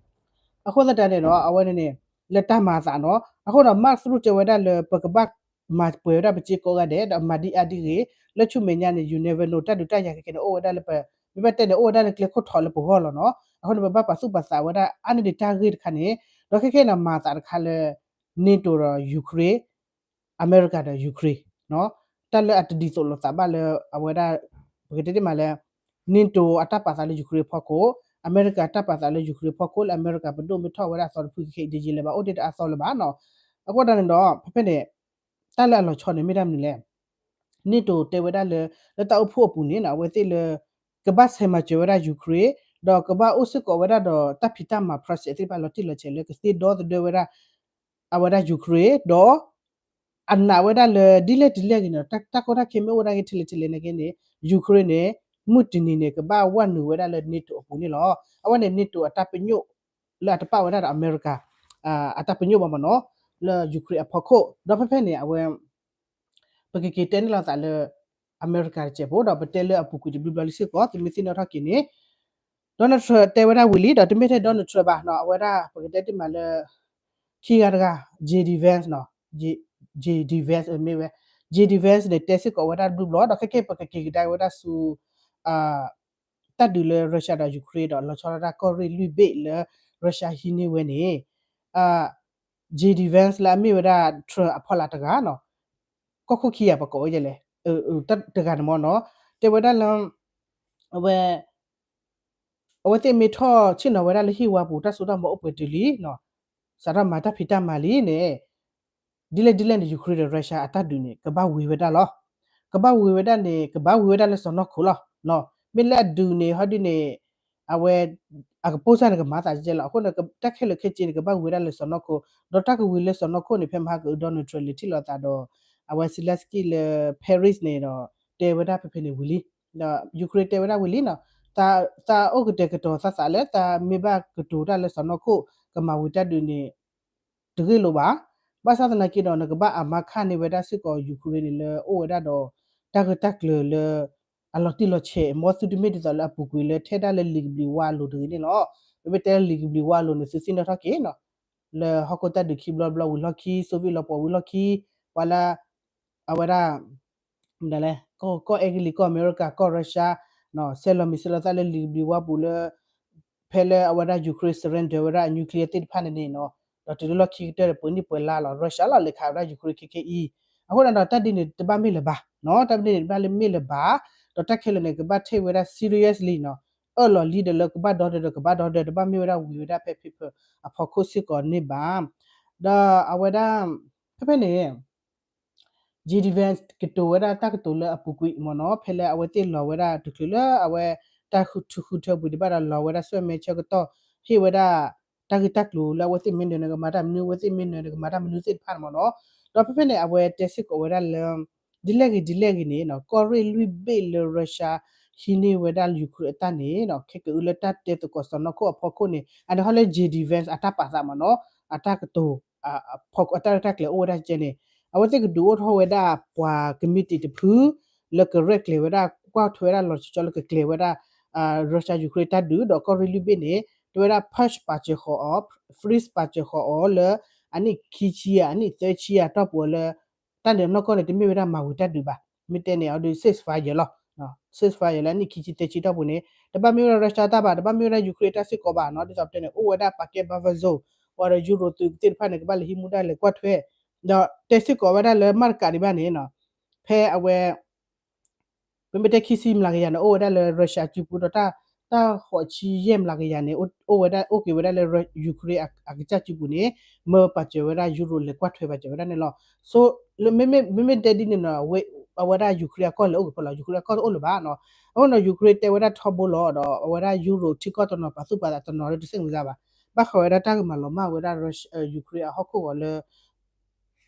အဃိသတးန့ၣ်ဒီး အဝဲန့ၣ်န့ၣ် လၢတၢ်မၤအသးနီၤ. အဃိဒီး Mark Rutte တဲဝဲဒၣ်လၢ ပကဘၣ်မၤပှဲၤဝဲဒၣ်ပစ့ကိးဂၤဒဲး ဒီးမၤဒ်အါဒ်ဂ့ၤ လၢဆူမဲာ်ညါန့ၣ် you never know တၢ်ဒုးတၢ်ယၤကကဲန့ၣ် အိၣ်ဝဲဒၣ်လၢပ မ့ၢ်ဘၣ်တဲန့ၣ် အိၣ်ဝဲဒၣ်လၢကျဲခိၣ်ထီလၢပဂီၢ်လီၤနီၤ. အဃိန့ၣ် ပဘၣ်ပာ်သူၣ်ပာ်သးဝဲဒၣ်အါန့ၢ်ဒံးတၢ်ဂ့ၢ်တခါန့ၣ် ဒီးခဲခဲန့ၣ် မၤအသးတခါလၢ NATO ဒီး Ukraine အမဲရကၤဒီး Ukraine တၢ်လၢအတဒ်သိးလိာ်သးဘၣ်လၢအဝဲဒၣ် ပကတဲတ့ၢ်မးလၢ NATO အတၢ်ပာ်သးလၢ Ukraine အဖီခိၣ်, အမဲရကၤတၢ်ပာ်သးလၢ Ukraine အဖီခိၣ် လၢအမဲရကၤပဒိၣ်မ့ၢ်ထီၣ်ဝဲဒၣ်အသီတဖုခဲခဲအံၤ တယံာ်လၢၤဘၣ် အိၣ်တ့ၢ်တအါသီလၢၤဘၣ်နီၤ. အဃိဒၣ်န့ၣ်ဒီး ဖဲဖဲန့ၣ် တၢ်လၢအလီၤဆီန့ၣ်မ့ၢ်ဒၣ်မနုၤလဲၣ်. NATO တဲဝဲဒၣ်လၢ လၢတၢ်အိၣ်ဖှိၣ်အပူၤန့ၣ် အဝဲသ့ၣ်လၢ ကဘၣ်ဆဲးမၤစၢၤဝဲဒၣ် Ukraine ဒီးကဘၣ်အိၣ်စ့ၢ်ကီးဝဲဒၣ်ဒီးတၢ်ဖံးတၢ်မၤ process သ့ၣ်တဖၣ်လီၤတံၢ်လီၤဆဲးလၢကသ့ဒီသဒၢဝဲဒၣ် အဝဲဒၣ် Ukraine ဒီး အနာ်ဝဲဒၣ်လၢဒ်လဲၣ်ဒ်လဲၣ်ဂ့ၤန့ၣ် တၢ်ကီတၢ်ခဲမ့ၢ်အိၣ်ဝဲဒၣ်ဂ့ၤထဲလဲၣ်ထဲလဲၣ်နာ်က့န့ၣ် Ukraine န့ၣ် မုၢ်တနံၤန့ၣ် ကဘၣ်ဝဲနုာ်ဝဲဒၣ်လၢ NATO အပူၤန့ၣ်လီၤ. အဝဲန့ၣ် NATO အတၢ်ပညိၣ်လၢအတပာ်ဝဲဒၣ်ဒီးအမဲရကၤ အတၢ်ပညိၣ်ဘၣ်မ့ၢ်နီၤ လၢ Ukraine အဖီခိၣ် ဒီးဖဲဖဲန့ၣ် အဝဲ ပကက့ၤတဲန့ၢ်လိာ်သးလၢ အမဲရကၤတစဲးဖိ ဒီးပတဲလၢအပူၤကွံာ်တဘျုးဘျီလံစ့ၢ်ကီး သုမ့ၢ်သ့ၣ်နီၣ်ထီၣ်က့ၤန့ၣ် Donald Trump တဲဝဲဒၣ်ဝံၤလံ ဒီးတမ့ၢ်ထဲ Donald Trump ဘၣ်နီၤ အဝဲဒၣ် ပကတဲတ့ၢ်မးလၢ ခံဂၤတဂၤ J D Vance နီၤ J, J D Vance မ့ၢ်ဝဲ J D Vance န့ၣ် တဲစ့ၢ်ကီးဝဲဒၣ်တဘျုးဘျီ ဒီးခဲကဲပကက့ၤကဒါဝဲဒၣ်ဆူ တၢ်ဒုးလၢ Russia ဒီး Ukraine ဒီးလီၤဆီဒၣ်တၢ်ကီၢ်ရ့ၣ်လွံၢ်ဘ့ၣ်လၢ Russia ဟံးန့ၢ်ဝဲန့ၣ် J D Vance လၢအမ့ၢ်ဝဲဒၣ် Trump အဖီလာ်တဂၤနီၤ ကီၢ်ခိၣ်ခံဂၤပကိးဝဲဒ်လဲၣ် တဂၤန့ၣ်မ့ၢ်နီၤ တဲဝဲဒၣ်လၢ အဝဲ အဝဲသ့ၣ်မ့ၢ်ထီၣ်ဆ့ၣ်နီၤဝဲဒၣ်လၢဟံၣ်ဝါပူၤ တၢ်စိတၢ်ကမီၤအိၣ်ပှဲၤတုၤလံနီၤ စးထီၣ်မၤတၢ်ဖံးတၢ်မၤလံန့ၣ် ဒ်လဲၣ်ဒ်လဲၣ်န့ၣ် Ukraine ဒီး Russia အတၢ်ဒုးန့ၣ် ကဘၣ်ဝံၤဝဲဒၣ်လီၤ. ကဘၣ်ဝံၤဝဲဒၣ်န့ၣ် ကဘၣ်ဝံၤဝဲဒၣ်လၢစီၢ်နီၤခိၣ်လီၤ. မ့ၢ်လၢအဒုးန့ၣ် ဟီဒုးန့ၣ် အဝဲ အကပိၢ်စၢ်န့ၣ် ကမၤသးကဲလီၤ. အဃိန့ၣ် တၢ်ခဲလၢာ်ခဲဆ့န့ၣ် ကဘၣ်ဝံၤဝဲဒၣ်လၢစီၢ်နီၤခိၣ် ဒီးတၢ်ကဝံၤလၢစီၢ်နီၤခိၣ်န့ၣ် ဖဲမဟါကအု Donald Trump လဲၤထံၣ်လိာ်သးဒီး အဝဲ Zelenskyy လၢ Paris န့ၣ်ဒီး တဲဝဲဒၣ်ဖဲဖဲန့ၣ်ဝံၤလံ ဒီး Ukraine တဲဝဲဒၣ်ဝံၤလံနီၤ သးအိၣ်ကတဲာ်ကတီၤသးသးလၢ သးမ့ၢ်ဘၣ်ကတိၤတၢ်လၢစီၢ်နီၤခိၣ် ကမၤဝံၤတၢ်ဒုးန့ၣ် တဂ့ၢ်လိာ်ဘၣ်. ဘၣ်ဆၣ်သနာ်က့ဒီး နကဘၣ်အမၤခါန့ၢ်ဝဲဒၣ်စ့ၢ်ကီး Ukraine န့ၣ် လၢအိၣ်ဝဲဒၣ်ဒီး တၢ်ဂ့ၢ်တၢ်ကျၢၤလၢ အလီၤတံၢ်လီၤဆဲး မ်သုတမ့ၢ်ဒ်သိးလၢအပူၤကွံာ်လၢထဲဒၣ်လၢလံာ်ကဘျံးဝါအလိၤတဂ့ၤန့ၣ်လီၤ. ပမ့ၢ်တဲလၢလံာ်ကဘျံးဝါအလိၤန့ၣ် သုသ့ၣ်နီၣ်ထီၣ်က့ၤနီၤ လၢဟီၣ်ခိၣ်တၢ်ဒုးခံဘျီတဘျီဝံၤလီၢ်ခံ Soviet လီၤပှီၢ်ဝံၤလီၢ်ခံ ပှၤလၢ အဝဲဒၣ် မနုၤလဲၣ် ကီၢ်အဲကလံး ကီၢ်အမဲရကၤ ကီၢ် Russia ဆဲးလီၤမံၤဆဲးလီၤသၣ်လၢလံာ်ကဘျံးဝါပူၤလၢ ဖဲလၢအဝဲဒၣ် Ukraine surrender ဝဲဒၣ်အ nuclear သ့ၣ်တဖၣ်န့ၣ်န့ၣ်နီၤ ဒီးတုၤလၢလီၢ်ခံကတၢၢ်ဒီး ပှဲၤနံၣ်ပှဲၤလါလီၤ Russia လီၤလဲၤခးဝဲဒၣ် Ukraine ခဲခဲအံၤ အဃိန့ၣ်ဒီး တၢ်ဒ်န့ၣ် တဘၣ်မ့ၢ်လၢၤဘၣ်နီၤ တၢ်ဒ်န့ၣ် တဘၣ်လၢမ့ၢ်လၢၤဘၣ် ဒီးတၢ်ခဲလၢာ်န့ၣ် ကဘၣ်ထံၣ်ဝဲဒၣ် seriously နီၤ အၢၣ်လီၤလံဒီးလၢကဘၣ်ဒီဒီး ကဘၣ်ဒီဒီး တဘၣ်မ့ၢ်ဝဲဒၣ်ဝံၤဝဲဒၣ်ဖဲ paper အဖီခိၣ်စ့ၢ်ကီးန့ၣ်ဘၣ် ဒီးအဝဲဒၣ် ဖဲဖဲန့ၣ် J D Vance ကတိၤဝဲဒၣ်တၢ်ကတိၤလၢအပူၤကွံာ်မ့ၢ်နီၤ ဖဲလၢအဝဲသ့ၣ်လီၤဝဲဒၣ်တချုးလၢအဝဲ တၢ်ဃုထၢဃုထၢပူၤဒံးဘၣ်ဒီး လီၤဝဲဒၣ်ဆူမဲာ်ဆၢကတီၢ် ဟ့ၣ်ဝဲဒၣ် တၢ်ဂ့ၢ်တၢ်ကျိၤလၢအဝဲသ့ၣ်မ့ၢ်နၢၤန့ၣ် ကမၤတၢ်မနုၤ အဝဲသ့ၣ်မ့ၢ်နၢၤန့ၣ် ကမၤတၢ်မနုၤသ့ၣ်တဖၣ်န့ၣ်မ့ၢ်နီၤ ဒီးဖဲဖဲန့ၣ် အဝဲတဲစ့ၢ်ကီးဝဲဒၣ်လၢ ဒ်လဲၣ်ဂ့ၤဒ်လဲၣ်ဂ့ၤန့ၣ်နီၤ ကီၢ်ရ့ၣ်လွံၢ်ဘ့ၣ်လၢ Russia ဟံးန့ၢ်ဝဲဒၣ် Ukraine အတၢ်န့ၣ်နီၤ ခဲကအုလၢတၢ်တဲသကိးစီၢ်နီၤခိၣ်အဖီခိၣ်န့ၣ် အန့ၣ်ဟီလၢ J D Vance အတၢ်ပာ်သးမ့ၢ်နီၤ အတၢ်ကတိၤ အတၢ်ရဲၣ်တၢ်ကျဲၤအိၣ်ဝဲဒၣ်ကဲန့ၣ် အဝဲသ့ၣ်ကဒုးအိၣ်ထီၣ်ဝဲဒၣ်ပှၤကမံးတံာ်တဖု လၢကရဲၣ်ကျဲၤဝဲဒၣ် ကွၢ်ထွဲဝဲဒၣ်လီၤဆီဆီလၢကကျဲၤဝဲဒၣ် Russia Ukraine တၢ်ဒုး ဒီးကီၢ်ရ့ၣ်လွံၢ်ဘ့ၣ်န့ၣ် တဲဝဲဒၣ် pause ပာ်စၢၤဃီၤအီၤ freeze ပာ်စၢၤဃီၤအီၤလၢ အနံၣ်ခံဆံဧါ အနံၣ်သၢဆံဧါ တီၢ်ပူၤလၢ တၢ်န့ၣ်နီၢ်ကီၢ်န့ၣ် တမ့ၢ်ဝဲဒၣ်မၤဝံၤတၢ်ဒုးဘၣ်. မ့ၢ်တဲန့ၣ်အီၤဒုး ceasefire လီၤ. ceasefire လၢအနံၣ်ခံဆံသၢဆံတီၢ်ပူၤန့ၣ် တဘၣ်မ့ၢ်ဝဲဒၣ် Russia တၢ်ဘၣ် တဘၣ်မ့ၢ်ဝဲဒၣ် Ukraine တၢ်စ့ၢ်ကီးဘၣ်နီၤ. ဒ်သိးပတဲန့ၣ် အိၣ်ဝဲဒၣ် pocket buffer zone ဝံၤဒီး Euro သုးသ့ၣ်တဖၣ်န့ၣ် ကဘၣ်လဲၤဟံးမူဒါလဲၤကွၢ်ထွဲ ဒီးတဲစ့ၢ်ကီးဝဲဒၣ်လၢမၤတကးဒံးဘၣ်န့ၣ်နီၤ ဖဲအဝဲ ပမ့ၢ်တဲခံဆံမျးကယၤန့ၣ် အိၣ်ဝဲဒၣ်လၢ Russia စုပူၤဒီး တၢ်ဃိးဆံယဲၢ်မျးကယၤန့ၣ် အိၣ်ဝဲဒၣ် အိၣ်က့ၤဝဲဒၣ်လၢ Ukraine အကစၢ်စုပူၤန့ၣ် မၢပာ်စၢၤဝဲဒၣ် Euro လဲၤကွၢ်ထွဲပာ်စၢၤဝဲဒၣ်န့ၣ်လီၤ. so မ့မ့ၢ်တဲဒ်န့ၣ်နီၤ အဝဲဒၣ် Ukraine အကီၢ်လဲၤအိၣ်က့ၤဖဲလဲၣ် Ukraine အကီၢ်တအိၣ်လၢၤဘၣ်နီၤ. အဃိနီၤ Ukraine တဲဝဲဒၣ်ထီဘိလီၤဒီး အဝဲဒၣ် Euro ထံကီၢ်တနီၤပာ်သူၣ်ပာ်သးတနီၤလၢတသ့ၣ်ညါဘၣ်. ဘၣ်ဃးဝဲဒၣ်တၢ်ဂ့ၢ်မၤလီၤမၢ်ဝဲဒၣ် Ukraine အဟီၣ်ခိၣ်ဂီၤလၢ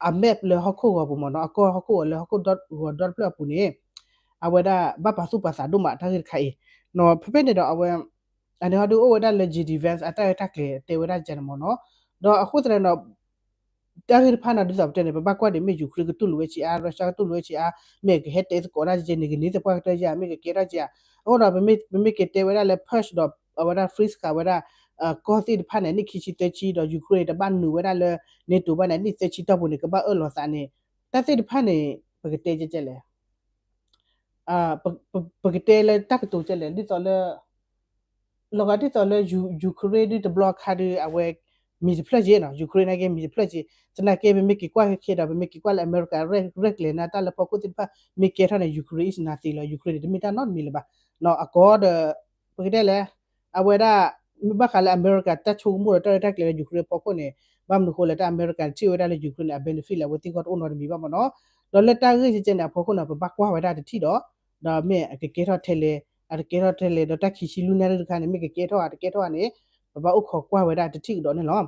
အ map လၢဟီၣ်ခိၣ်ဂီၤပူၤမ့ၢ်နီၤ အကီၢ်ဟီၣ်ခိၣ်ဂီၤလၢဟီၣ်ခိၣ်ဂီၤဒီတဖျၢၣ်အပူၤန့ၣ် အဝဲဒၣ်ဘၣ်ပာ်သူၣ်ပာ်သးဒိၣ်မးတၢ်ဂ့ၢ်တခါအံၤ နီၤ ဖဲဖဲန့ၣ်ဒီးအဝဲ အန့ၣ်ဟီဒုးအိၣ်ဝဲဒၣ်လၢ J D Vance အတၢ်ရဲၣ်တၢ်ကျဲၤတဲဝဲဒၣ်ကဲန့ၣ်မ့ၢ်နီၤ. ဒီးအဃိသတးဒီး တၢ်ဂ့ၢ်တဖၣ်န့ၣ် ဒ်သိးပတဲန့ၣ် ပဘၣ်ကွၢ်ဒ်မ့ၢ် Ukraine ကတူၢ်လိာ်ဝဲဆံးအါ Russia ကတူၢ်လိာ်ဝဲဆံးအါ မ့ၢ်ကဟဲတဲသကိးတၢ်ကဲန့ၣ် ကန့ၢ်သပှၢ်ကတၢၢ်ဧါ မ့ၢ်ကကဲထီၣ်ကဲဧါ. အဃိဒီး ပမ့ၢ်ကတဲဝဲဒၣ်လၢ pause ဒီးအဝဲဒၣ် freeze ဃာ်ဝဲဒၣ် ကီၢ်သ့ၣ်တဖၣ်န့ၣ် နံၣ်ခံဆံသၢဆံဒီး Ukraine န့ၣ် တဘၣ်နုာ်ဝဲဒၣ်လၢ NATO ဘၣ်န့ၣ် နံၣ်သၢဆံတီၢ်ပူၤန့ၣ် ကဘၣ်အၢၣ်လီၤသးန့ၣ် တၢ်သ့ၣ်တဖၣ်န့ၣ် ပကတဲကဲလဲၣ် ပကတဲလၢတၢ်ကတိၤကဲလဲၣ် ဒ်သိးလၢ လီၤဂာ်ဒ်သိးလၢ Ukraine ဒုးတဘျီခါဒုး အဝဲ မံၤတဖျၢၣ်က့နီၤ Ukraine နာ်က့မံၤတဖျၢၣ်က့ သနာ်က့ ပမ့ၢ်က့ၤကွၢ်ခဲခဲဒီး ပမ့ၢ်က့ၤကွၢ်လၢအမဲရကၤ ရဲၣ်ကျဲၤန့ၢ်တၢ်လၢဖီခိၣ်သ့ၣ်တဖၣ် မ့ၢ်ကဲထီၣ်န့ၣ် Ukraine is nothing လီၤ Ukraine န့ၣ် တမ့ၢ်တၢ်နီတမံၤလၢၤဘၣ် အကီဒီး ပကတဲလဲၣ် အဝဲဒၣ် မ့ၢ်ဘၣ်ဃးလၢအမဲရကၤတၢ်ဆိကမိၣ်ဒီးတၢ်ရဲၣ်တၢ်ကျဲၤလၢ Ukraine အဖီခိၣ်န့ၣ် ဘၣ်မနုၤဃိလဲၣ် တၢ်အမဲရကၤထံၣ်ဝဲဒၣ်လၢ Ukraine န့ၣ် အ benefit လၢအဝဲသ့ၣ်ဂီၢ်တအိၣ်နီတမံၤဘၣ်မ့ၢ်နီၤ ဒီးလၢတၢ်ဂ့ၢ်ကဲကဲန့ၣ် အဖီခိၣ်န့ၣ် ပဘၣ်ကွၢ်ဝဲဒၣ်တထံၣ်ဒီး ဒီးမ့ၢ်အကကဲထီၣ်ထဲလဲၣ် အတကဲထီၣ်ထဲလဲၣ် ဒီးတၢ်ခံဆံလွံၢ်နၣ်ရံၣ်တခါန့ၣ် မ့ၢ်ကကဲထီၣ်ဧါ တကဲထီၣ်ဧါန့ၣ် ပဘၣ်အိၣ်ခိးကွၢ်ဝဲဒၣ်တထံၣ်ကဒီးန့ၣ်လီၤ.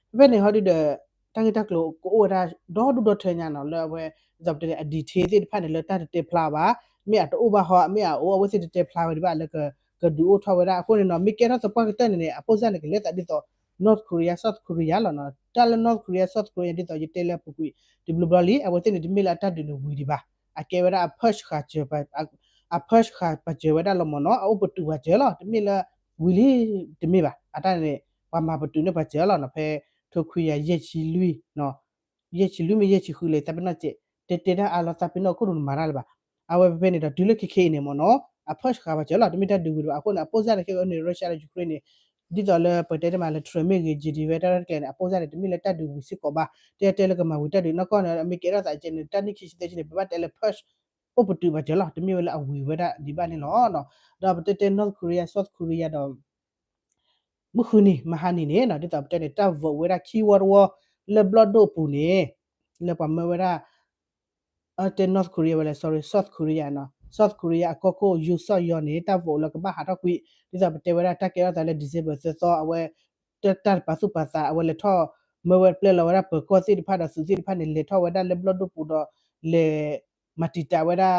ဖဲဖဲန့ၣ်ဟီဒုးဒီး တၢ်ဂ့ၢ်တၢ်ကျိၤကအိၣ်ဝဲဒၣ်ဒီဒူၣ်ဒီထၢညါနီၤ လၢအဝဲ ဒ်သိးပတဲန့ၣ် အ detail သ့ၣ်တဖၣ်န့ၣ် လၢတၢ်တတဲဖျါဘၣ် မ့ၢ်အတအိၣ်ဘၣ်ဟီ မ့ၢ်အအိၣ် အဝဲသ့ၣ်တတဲဖျါဝဲဒံးဘၣ်လၢ ကဒုးအိၣ်ထီၣ်ဝဲဒၣ်အဃိန့ၣ်နီၤ မ့ၢ်ကဲထီၣ်သပှၢ်ကတၢၢ်န့ၣ်န့ၣ် အပိၢ်စၢ်န့ၣ် ကလဲၤသးဒ်သိး North Korea South Korea လီၤနီၤ တၢ်လၢ North Korea South Korea ဒ်သိးယတဲလၢအပူၤကွံာ် တဘျီဘျီလံ အဝဲသ့ၣ်န့ၣ် တမ့ၢ်လၢအတၢ်ဒုးန့ၣ်ဝံၤဒံးဘၣ် အကဲဝဲဒၣ်အ pause ဃာ်စၢၤ အ pause ဃာ်ပာ်စၢၤဝဲဒၣ်လီၤမ့ၢ်နီၤ အအိၣ်ပတုာ်ပာ်စၢၤလီၤ တမ့ၢ်လၢ ဝံၤလံ တမ့ၢ်ဘၣ် အတၢ်န့ၣ် ပှၤမၤပတုာ်န့ၢ်ပာ်စၢၤလီၤနီၤ ဖဲ ထိခွံယၤယဲၢ်ဆံလွံၢ် ယဲၢ်ဆံလွံၢ်မ့ၢ်ယဲၢ်ဆံဃုလဲၣ် တၢ်ပနီၣ်စဲး တဲတဲတၢ်အါလီၤ သးပ့ၤနီၣ်ခိၣ်ဒိၣ်နမၤတၢ်လၢၤဘၣ် အဝဲဖဲဖဲန့ၣ်ဒီး တုၤလၢခဲခဲအံၤန့ၣ်မ့ၢ်နီၤ အ pause ဃာ်ပာ်စၢၤလီၤ တမ့ၢ်တၢ်ဒုးဝံၤဒံးဘၣ် အဃိန့ၣ် အပိၢ်စၢ်န့ၣ်ခဲကနံၣ် Russia ဒီး Ukraine န့ၣ် ဒ်သိးလၢပတဲတမးလၢ Trump မ့ၢ်ဂ့ၤ J D Vance တၢ်ရဲၣ်တၢ်ကျဲၤန့ၣ် အပိၢ်စၢ်န့ၣ် တမ့ၢ်လၢတၢ်ဒုးဝံၤစ့ၢ်ကီးဘၣ် တဲတဲလၢကမၤဝံၤတၢ်ဒုးနီၢ်ကီၢ်န့ၣ် အမ့ၢ်ကဲထီၣ်သးကဲန့ၣ် တၢ်နံၣ်ခံဆံသၢဆံန့ၣ် ပဘၣ်တဲလၢ pause အိၣ်ပတုာ်ပာ်စၢၤလီၤ တမ့ၢ်ဝဲလၢအဝံၤဝဲဒၣ်ဒံးဘၣ်န့ၣ်လီၤ. ဒီးပတဲတဲ North Korea South Korea ဒီး မုၢ်ဃုနံၤ မဟါနံၤန့ၣ်နီၤ ဒ်သိးပတဲန့ၣ် တၢ် vote ဝဲဒၣ်ခံဝီတဝီ လၢဘျီၣ်ဒိၣ်အပူၤန့ၣ် လၢပှၤမၢဝဲဒၣ် တဲ North Korea ဝဲလဲၣ် sorry South Korea နီၤ South Korea အကီၢ်ခိၣ် Yoon Suk Yeol န့ၣ် တၢ် vote လၢကဘၣ်ဟးထီၣ်ကွံာ် ဒ်သိးပတဲဝဲဒၣ်တၢ်ကဲထီၣ်သးလၢ December သၢသီ အဝဲ တၢ်တပာ်သူၣ်ပာ်သး အဝဲလဲၤထီၣ် မၢဝဲပျဲလီၤဝဲဒၣ်ပၢၤကီၢ်သ့ၣ်တဖၣ်ဒီးသုးသ့ၣ်တဖၣ်န့ၣ် လဲၤထီၣ်ဝဲဒၣ်လၢဘျီၣ်ဒိၣ်ပူၤဒီး လဲၤ မၤတံာ်တာ်ဝဲဒၣ်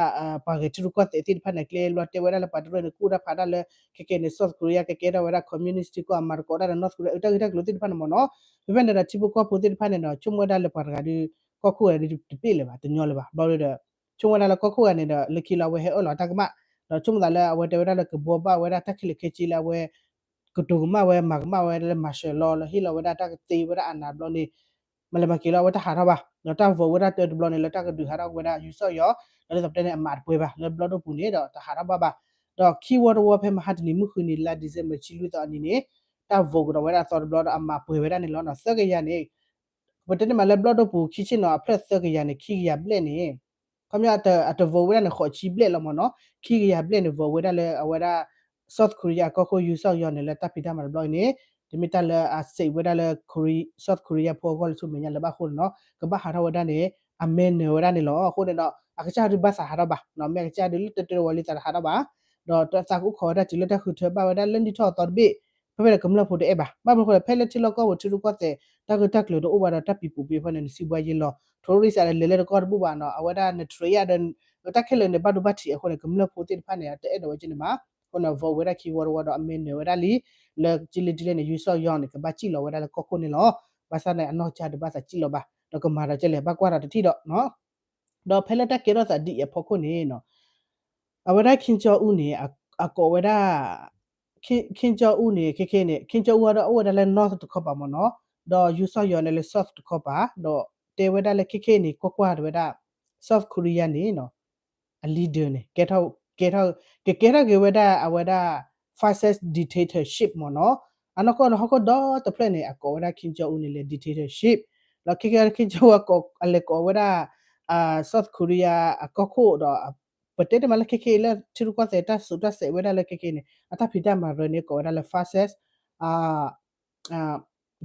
ပှၤဂဲၤထံရူၢ်ကီၢ်သဲးသ့ၣ်တဖၣ်န့ၣ် ကျဲဘျီတဲဝဲဒၣ်လၢပှၤတရူၢ်န့ၣ် ကူၣ်တၢ်ဖးတၢ်လၢ ခဲကဲန့ၣ် South Korea ကကဲထီၣ်ဝဲဒၣ် communist ထံကီၢ် အမၤသကိးတၢ်ဒီး North Korea တၢ်ဂ့ၢ်တၢ်ကျိၤသ့ၣ်တဖၣ်န့ၣ်မ့ၢ်နီၤ ဖဲဖဲန့ၣ်ဒီး ထံဖိကီၢ်ဖိသ့ၣ်တဖၣ်န့ၣ်ဒီး ဆိကမိၣ်ဝဲဒၣ်လၢပှၤတဂၤဒီး ကီၢ်ခိၣ်ဝဲဒၣ်တပ့ၢ်လၢၤဘၣ် တညီလၢၤဘၣ် ဘျီဒီး ဆိကမိၣ်ဝဲဒၣ်လၢကီၢ်ခိၣ်ဂၤန့ၣ်ဒီး လၢခံလၢအဝဲဟဲအၢၣ်လီၤတၢ်ကမၣ် ဒီးဆိကမိၣ်သးလၢအဝဲတဲဝဲဒၣ်လၢကဘှီဘၣ်ဝဲဒၣ်တၢ်ခဲလၢာ်ခဲဆ့လၢအဝဲ ကတိၤကမၣ်ဝဲ မၤကမၣ်ဝဲလၢ martial law လၢဟ့ၣ်လီၤဝဲဒၣ်တၢ်ကသ့ဝဲဒၣ်အနးဘျီန့ၣ် မၤလဲၤမၤက့ၤလီၤ အဝဲတဟးထီၣ်ဘၣ် ဒီးတၢ် vote ဝဲဒၣ်တၢတဘျီန့ၣ် လၢတၢ်ကဒုးဟးထီၣ်ဝဲဒၣ် ယူၤစီၣ်ယီၤ ဒီးဒ်သိးပတဲန့ၣ် အမၤတပှဲၤဘၣ် လၢဘျီၣ်ဒိၣ်ပူၤန့ၣ်ဒီးတဟးထီၣ်ဘၣ်ဘၣ် ဒီးခံဝီတဝီဖဲမဟါတနံၤမုၢ်ဃုနံၤလါ December ဆံလွံၢ်သီအနံၤန့ၣ် တၢ် vote ကဒီးဝဲဒၣ်အသီတဘျီဒီးအမၤပှဲၤဝဲဒၣ်န့ၣ်လီၤ သၢကယၤန့ၣ် ပတဲန့ၣ်မးလၢဘျီၣ်ဒိၣ်ပူၤ ခံဆ့ၣ်နီၤအဖျၢၣ်သၢကယၤန့ၣ် ခံကယၤဘျဲၣ်န့ၣ် ခီပညီအတ vote ဝဲဒၣ်န့ၣ် ဃိးဆံဘျဲၣ်လီၤမ့ၢ်နီၤ ခံကယၤဘျဲၣ်န့ၣ် vote ဝဲဒၣ်လၢအဝဲဒၣ် South Korea အကီၢ်ခိၣ် ယူၤစီၣ်ယီၤန့ၣ် လၢတၢ်ဖံးတၢ်မၤတဘျီအံၤန့ၣ် တမ့ၢ်တၢ်လၢအစံးဝဲဒၣ်လၢ South Korea ဖိအဂီၢ်လၢဆူမဲာ်ညါလၢၤဘၣ်အဃိန့ၣ်နီၤ ကဘၣ်ဟးထီၣ်ဝဲဒၣ်န့ၣ် အမဲနၢၤဝဲဒၣ်န့ၣ်လီၤ အဃိန့ၣ်ဒီး အကစၢ်ဒုးဘၣ်သးဟးထီၣ်ဘၣ် မ့ၢ်အကစၢ်ဒုးလၢတၢတၢဝီလံသးတဟးထီၣ်ဘၣ် ဒီးတၢ်သးကအိၣ်ခိးဝဲဒၣ်တုၤလၢတၢ်ဃုထၢဘၣ်ဝဲဒၣ်လၢနံၣ်ထီၣ်အသီတဘ့ၣ် ဖဲဖဲန့ၣ်ကမျၢၢ်ဖိတအဲၣ်ဘၣ် ဘၣ်မနုၤဃိလဲၣ် ဖဲလၢထံလီၢ်ကီၢ်ပူၤထံရူၢ်ကီၢ်သဲး တၢ်ဂ့ၢ်တၢ်ကျိၤတအိၣ်ဘၣ်ဒီးတၢ်ပံၤပူၤပံၤဖဲန့ၣ် နစံးဘှါယံာ်လီၤ ထရံစးလဲၤလဲၤတကီၢ်တဘူၣ်ဘၣ်နီၤ အဝဲဒၣ်နထရံယါဒီး တၢ်ခဲလၢာ်န့ၣ် ဘၣ်ဒိဘၣ်ထံးအဃိန့ၣ် ကမျၢၢ်ဖိသ့ၣ်တဖၣ်န့ၣ် တအဲၣ်ဒိးဝဲက့န့ၣ်ဘၣ် အဃိန့ၣ် vote ဝဲဒၣ်ခံဝီတဝီဒီးအမဲနၢၤဝဲဒၣ်လံ လၢကလံၤဒ်လဲၣ်န့ၣ် ယူၤစီၣ်ယီၤန့ၣ် ကဘၣ်စံၣ်လီၤဝဲဒၣ်လၢကီၢ်ခိၣ်န့ၣ်လီၤ ဘၣ်ဆၣ်န့ၣ် အနီၢ်ကစၢ်ဒုးဘၣ်သးစံၣ်လီၤဘၣ် ဒီးကမၤဒီးကလဲၣ် ဘၣ်ကွၢ်ဒီးတထံၣ်ဒီး ဒီးဖဲလၢတၢ်ကဲထီၣ်သးဒ်အံၤအဖီခိၣ်န့ၣ် အဝဲဒၣ် Kim Jong Un န့ၣ် အကိးဝဲဒၣ် Kim Jong Un န့ၣ် ခဲခဲန့ၣ် Kim Jong Un ဒီးအိၣ်ဝဲဒၣ်လၢ north တခီပၤမ့ၢ်နီၤ, ဒီး Yoon Suk Yeol န့ၣ်လၢ south တခီပၤ, ဒီးတဲဝဲဒၣ်လၢခဲခဲန့ၣ် ကွၢ်ကွၢ်တဝဲဒၣ် South Korea န့ၣ်နီၤ အ leader န့ၣ် ကဲထီၣ် ကဲထီၣ် ကကဲထီၣ်က့ၤဝဲဒၣ်အဝဲဒၣ် fascist dictatorship မ့ၢ်နီၤ. အနီၢ်ကီၢ်န့ၣ် ဟီၣ်ခိၣ်ဒီတဖျၢၣ်န့ၣ် အကိးဝဲဒၣ် Kim Jong Un န့ၣ်လၢ dictatorship, ဒီးခဲခဲ Kim Jong Un အလဲၤကိးဝဲဒၣ် South Korea အကီၢ်ခိၣ်ဒီး ပတဲတမံၤလၢခဲခဲလၢ ထံရူၢ်ကီၢ်သဲးတၢ်စူးတၢ်စဲးဝဲဒၣ်လၢခဲခဲန့ၣ် အတၢ်ဖံးတၢ်မၤရၢန့ၣ် ကိးဝဲဒၣ်လၢ fascist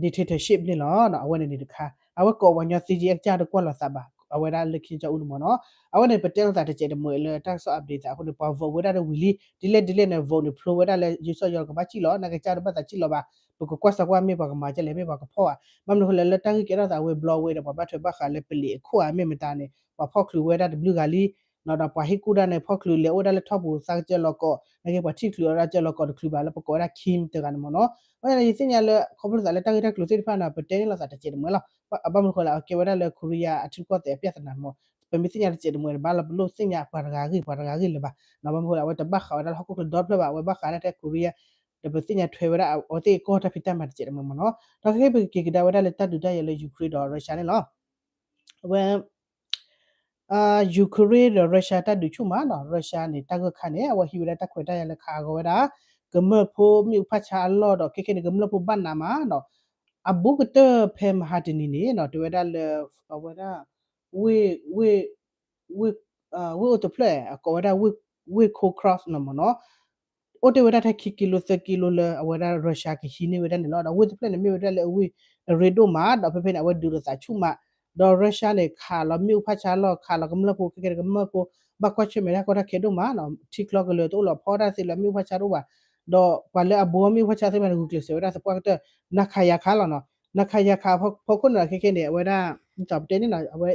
dictatorship န့ၣ်လီၤ. အဝဲန့ၣ်န့ၣ်တခါ အဝဲကိးပှၤကညီသံက့အကစၢ်တကွၢ်လိာ်သးဘၣ် အဝဲဒၣ်လၢ Kim Jong Un န့ၣ်မ့ၢ်နီၤ. အဝဲန့ၣ် ပတဲလိာ်သးတစဲးတမှဲးလၢတၢ်ကစီၣ် update သးအဃိန့ၣ် ပှၤ vote ဝဲဒၣ်ဒီးဝံၤလံ ဒ်လဲၣ်ဒ်လဲၣ်န့ၣ် vote န့ၣ် ဖျိဝဲဒၣ်လၢ Yoon Suk Yeol ကဘၣ်စံၣ်လီၤ နာ်က့ကစၢ်တဘၣ်သးစံၣ်လီၤဘၣ်. ပကကွၢ်စၢၤကွၢ်မ့ၢ်ပှၤကမၤဒ်လဲၣ် မ့ၢ်ပှၤကဖီၣ်ဧါ. ဘၣ်မနုၤအဃိလဲၣ် လၢတၢ်ဂ့ၢ်ကဲထီၣ်သးဝဲၤဘျီဝဲဒီး ပှၤဘၣ်ထွဲဘၣ်ဃးလၢပလံာ်အခိၣ်ဧါ မ့ၢ်မတၤန့ၣ် ပှၤဖီၣ်ချုးဝဲဒၣ်တဘျုးဂၤလံ ဒီးပှၤဟ့ၣ်ကူၣ်တၢ်န့ၣ် ဖီၣ်ချုးလဲၤအိၣ်ဝဲဒၣ်လၢထီၣ်ပူၤ သးကစၢၢ်လီၤကီး နာ်က့ပှၤထံၣ်ချုးအီၤဒၣ်ကစၢၢ်လီၤကီးတချုးဘၣ် လၢပကိးဝဲဒၣ် Kim တဂၤန့ၣ်မ့ၢ်နီၤ. အဃိန့ၣ် ယသ့ၣ်ညါလၢ ခီဖျိသးလၢတၢ်ဂ့ၢ်တၢ်ကျိၤသ့ၣ်တဖၣ်န့ၣ် ပတဲန့ၢ်လိာ်သးတစဲးတမှဲးလီၤ. ဘၣ်မနုၤအဃိလဲၣ် အကဲဝဲဒၣ်လၢ Korea အထံရူၢ်ကီၢ်သဲးအပြဿနာမ့ၢ် ပမ့ၢ်သ့ၣ်ညါတစဲးတမှဲးတဘၣ်လီၤ ပလိၣ်သ့ၣ်ညါပှၤတဂၤဂ့ၢ် ပှၤတဂၤဂ့ၢ်လၢၤဘၣ်. ဘၣ်မနုၤအဃိလဲၣ် အဝဲတဘၣ်ဃးဝဲဒၣ်လၢဟီၣ်ခိၣ်ချၢဒီတဖျၢၣ်ဘၣ် အဝဲဘၣ်ဃးဒၣ်ထဲ Korea ဒီးပသ့ၣ်ညါထွဲဝဲဒၣ် အဝဲသ့ၣ်ကီၢ်တၢ်ဖံးတၢ်မၤတစဲးတမှဲးမ့ၢ်နီၤ. ဒီးခဲကဲပကက့ၤကဒါဝဲဒၣ်လၢတၢ်ဒုးတၢ်ယၤလၢ Ukraine ဒီး Russia န့ၣ်လီၤ. အဝဲ Ukraine ဒီး Russia တၢ်ဒုးဆူၣ်မးနီၤ. Russia န့ၣ် တၢ်ဂၢၢ်ခါန့ၣ် အဝဲဟံးဝဲဒၣ်တၢ်ခွဲးတၢ်ယာ်လၢခးအဂီၤဝဲဒၣ် ကမျၢၢ်ဖိမ့ၣ်အူဖးဆါအလီၢ်ဒီး ခဲခဲန့ၣ် ကမျၢၢ်ဖိဘၣ်နးမးနီၤ. အဘူးကတၢၢ်ဖဲမဟါတနံၤန့ၣ်နီၤ တဲဝဲဒၣ်လၢ အဝဲဒၣ် ဝ့ၢ် ဝ့ၢ် ဝ့ၢ်အိၣ်တဖျၢၣ် အကိးဝဲဒၣ် ဝ့ၢ်ခိ cross န့ၣ်မ့ၢ်နီၤ အိၣ်တ့ၢ်ဝဲဒၣ်ထဲခံကံလိသၢကံလိလၢအဝဲဒၣ် Russia ကဟံးန့ၢ်ဝဲဒၣ်န့ၣ်လီၤ. ဒီးဝ့ၢ်တဖျၢၣ်န့ၣ် မ့ၢ်ဝဲဒၣ်လၢအဝ့ၢ်အရ့ဒိၣ်မး ဒီးဖဲဖဲန့ၣ် အဝဲဒုးလိာ်သးဆူၣ်မး ဒီး Russia န့ၣ် ခးလီၤမ့ၣ်အူဖးဆါလီၢ် ခးလီၤကမျၢၢ်ဖိ ခဲကဲန့ၣ် ကမျၢၢ်ဖိ ဘၣ်ကွၢ်ဆၢၣ်မဲာ်တၢ်ကီတၢ်ခဲဒိၣ်မးနီၤ ထံချီကလၢၤတအိၣ်လၢအဖီတၢ်သ့လၢမ့ၣ်အူဖးဆါတအိၣ်ဘၣ် ဒီးပှၤလၢအဘိမ့ၣ်အူဖးဆါသ့ၣ်တဖၣ်န့ၣ် ဂုာ်ကျဲးစၢးဝဲဒၣ်သပှၢ်ကတၢၢ် နၤခးယၤခးလီၤနီၤ နၤခးယၤခးဖီခိၣ်န့ၣ်ဒီး ခဲကဲန့ၣ် အဝဲဒၣ် ပတဲန့ၣ်နီၤ အဝဲ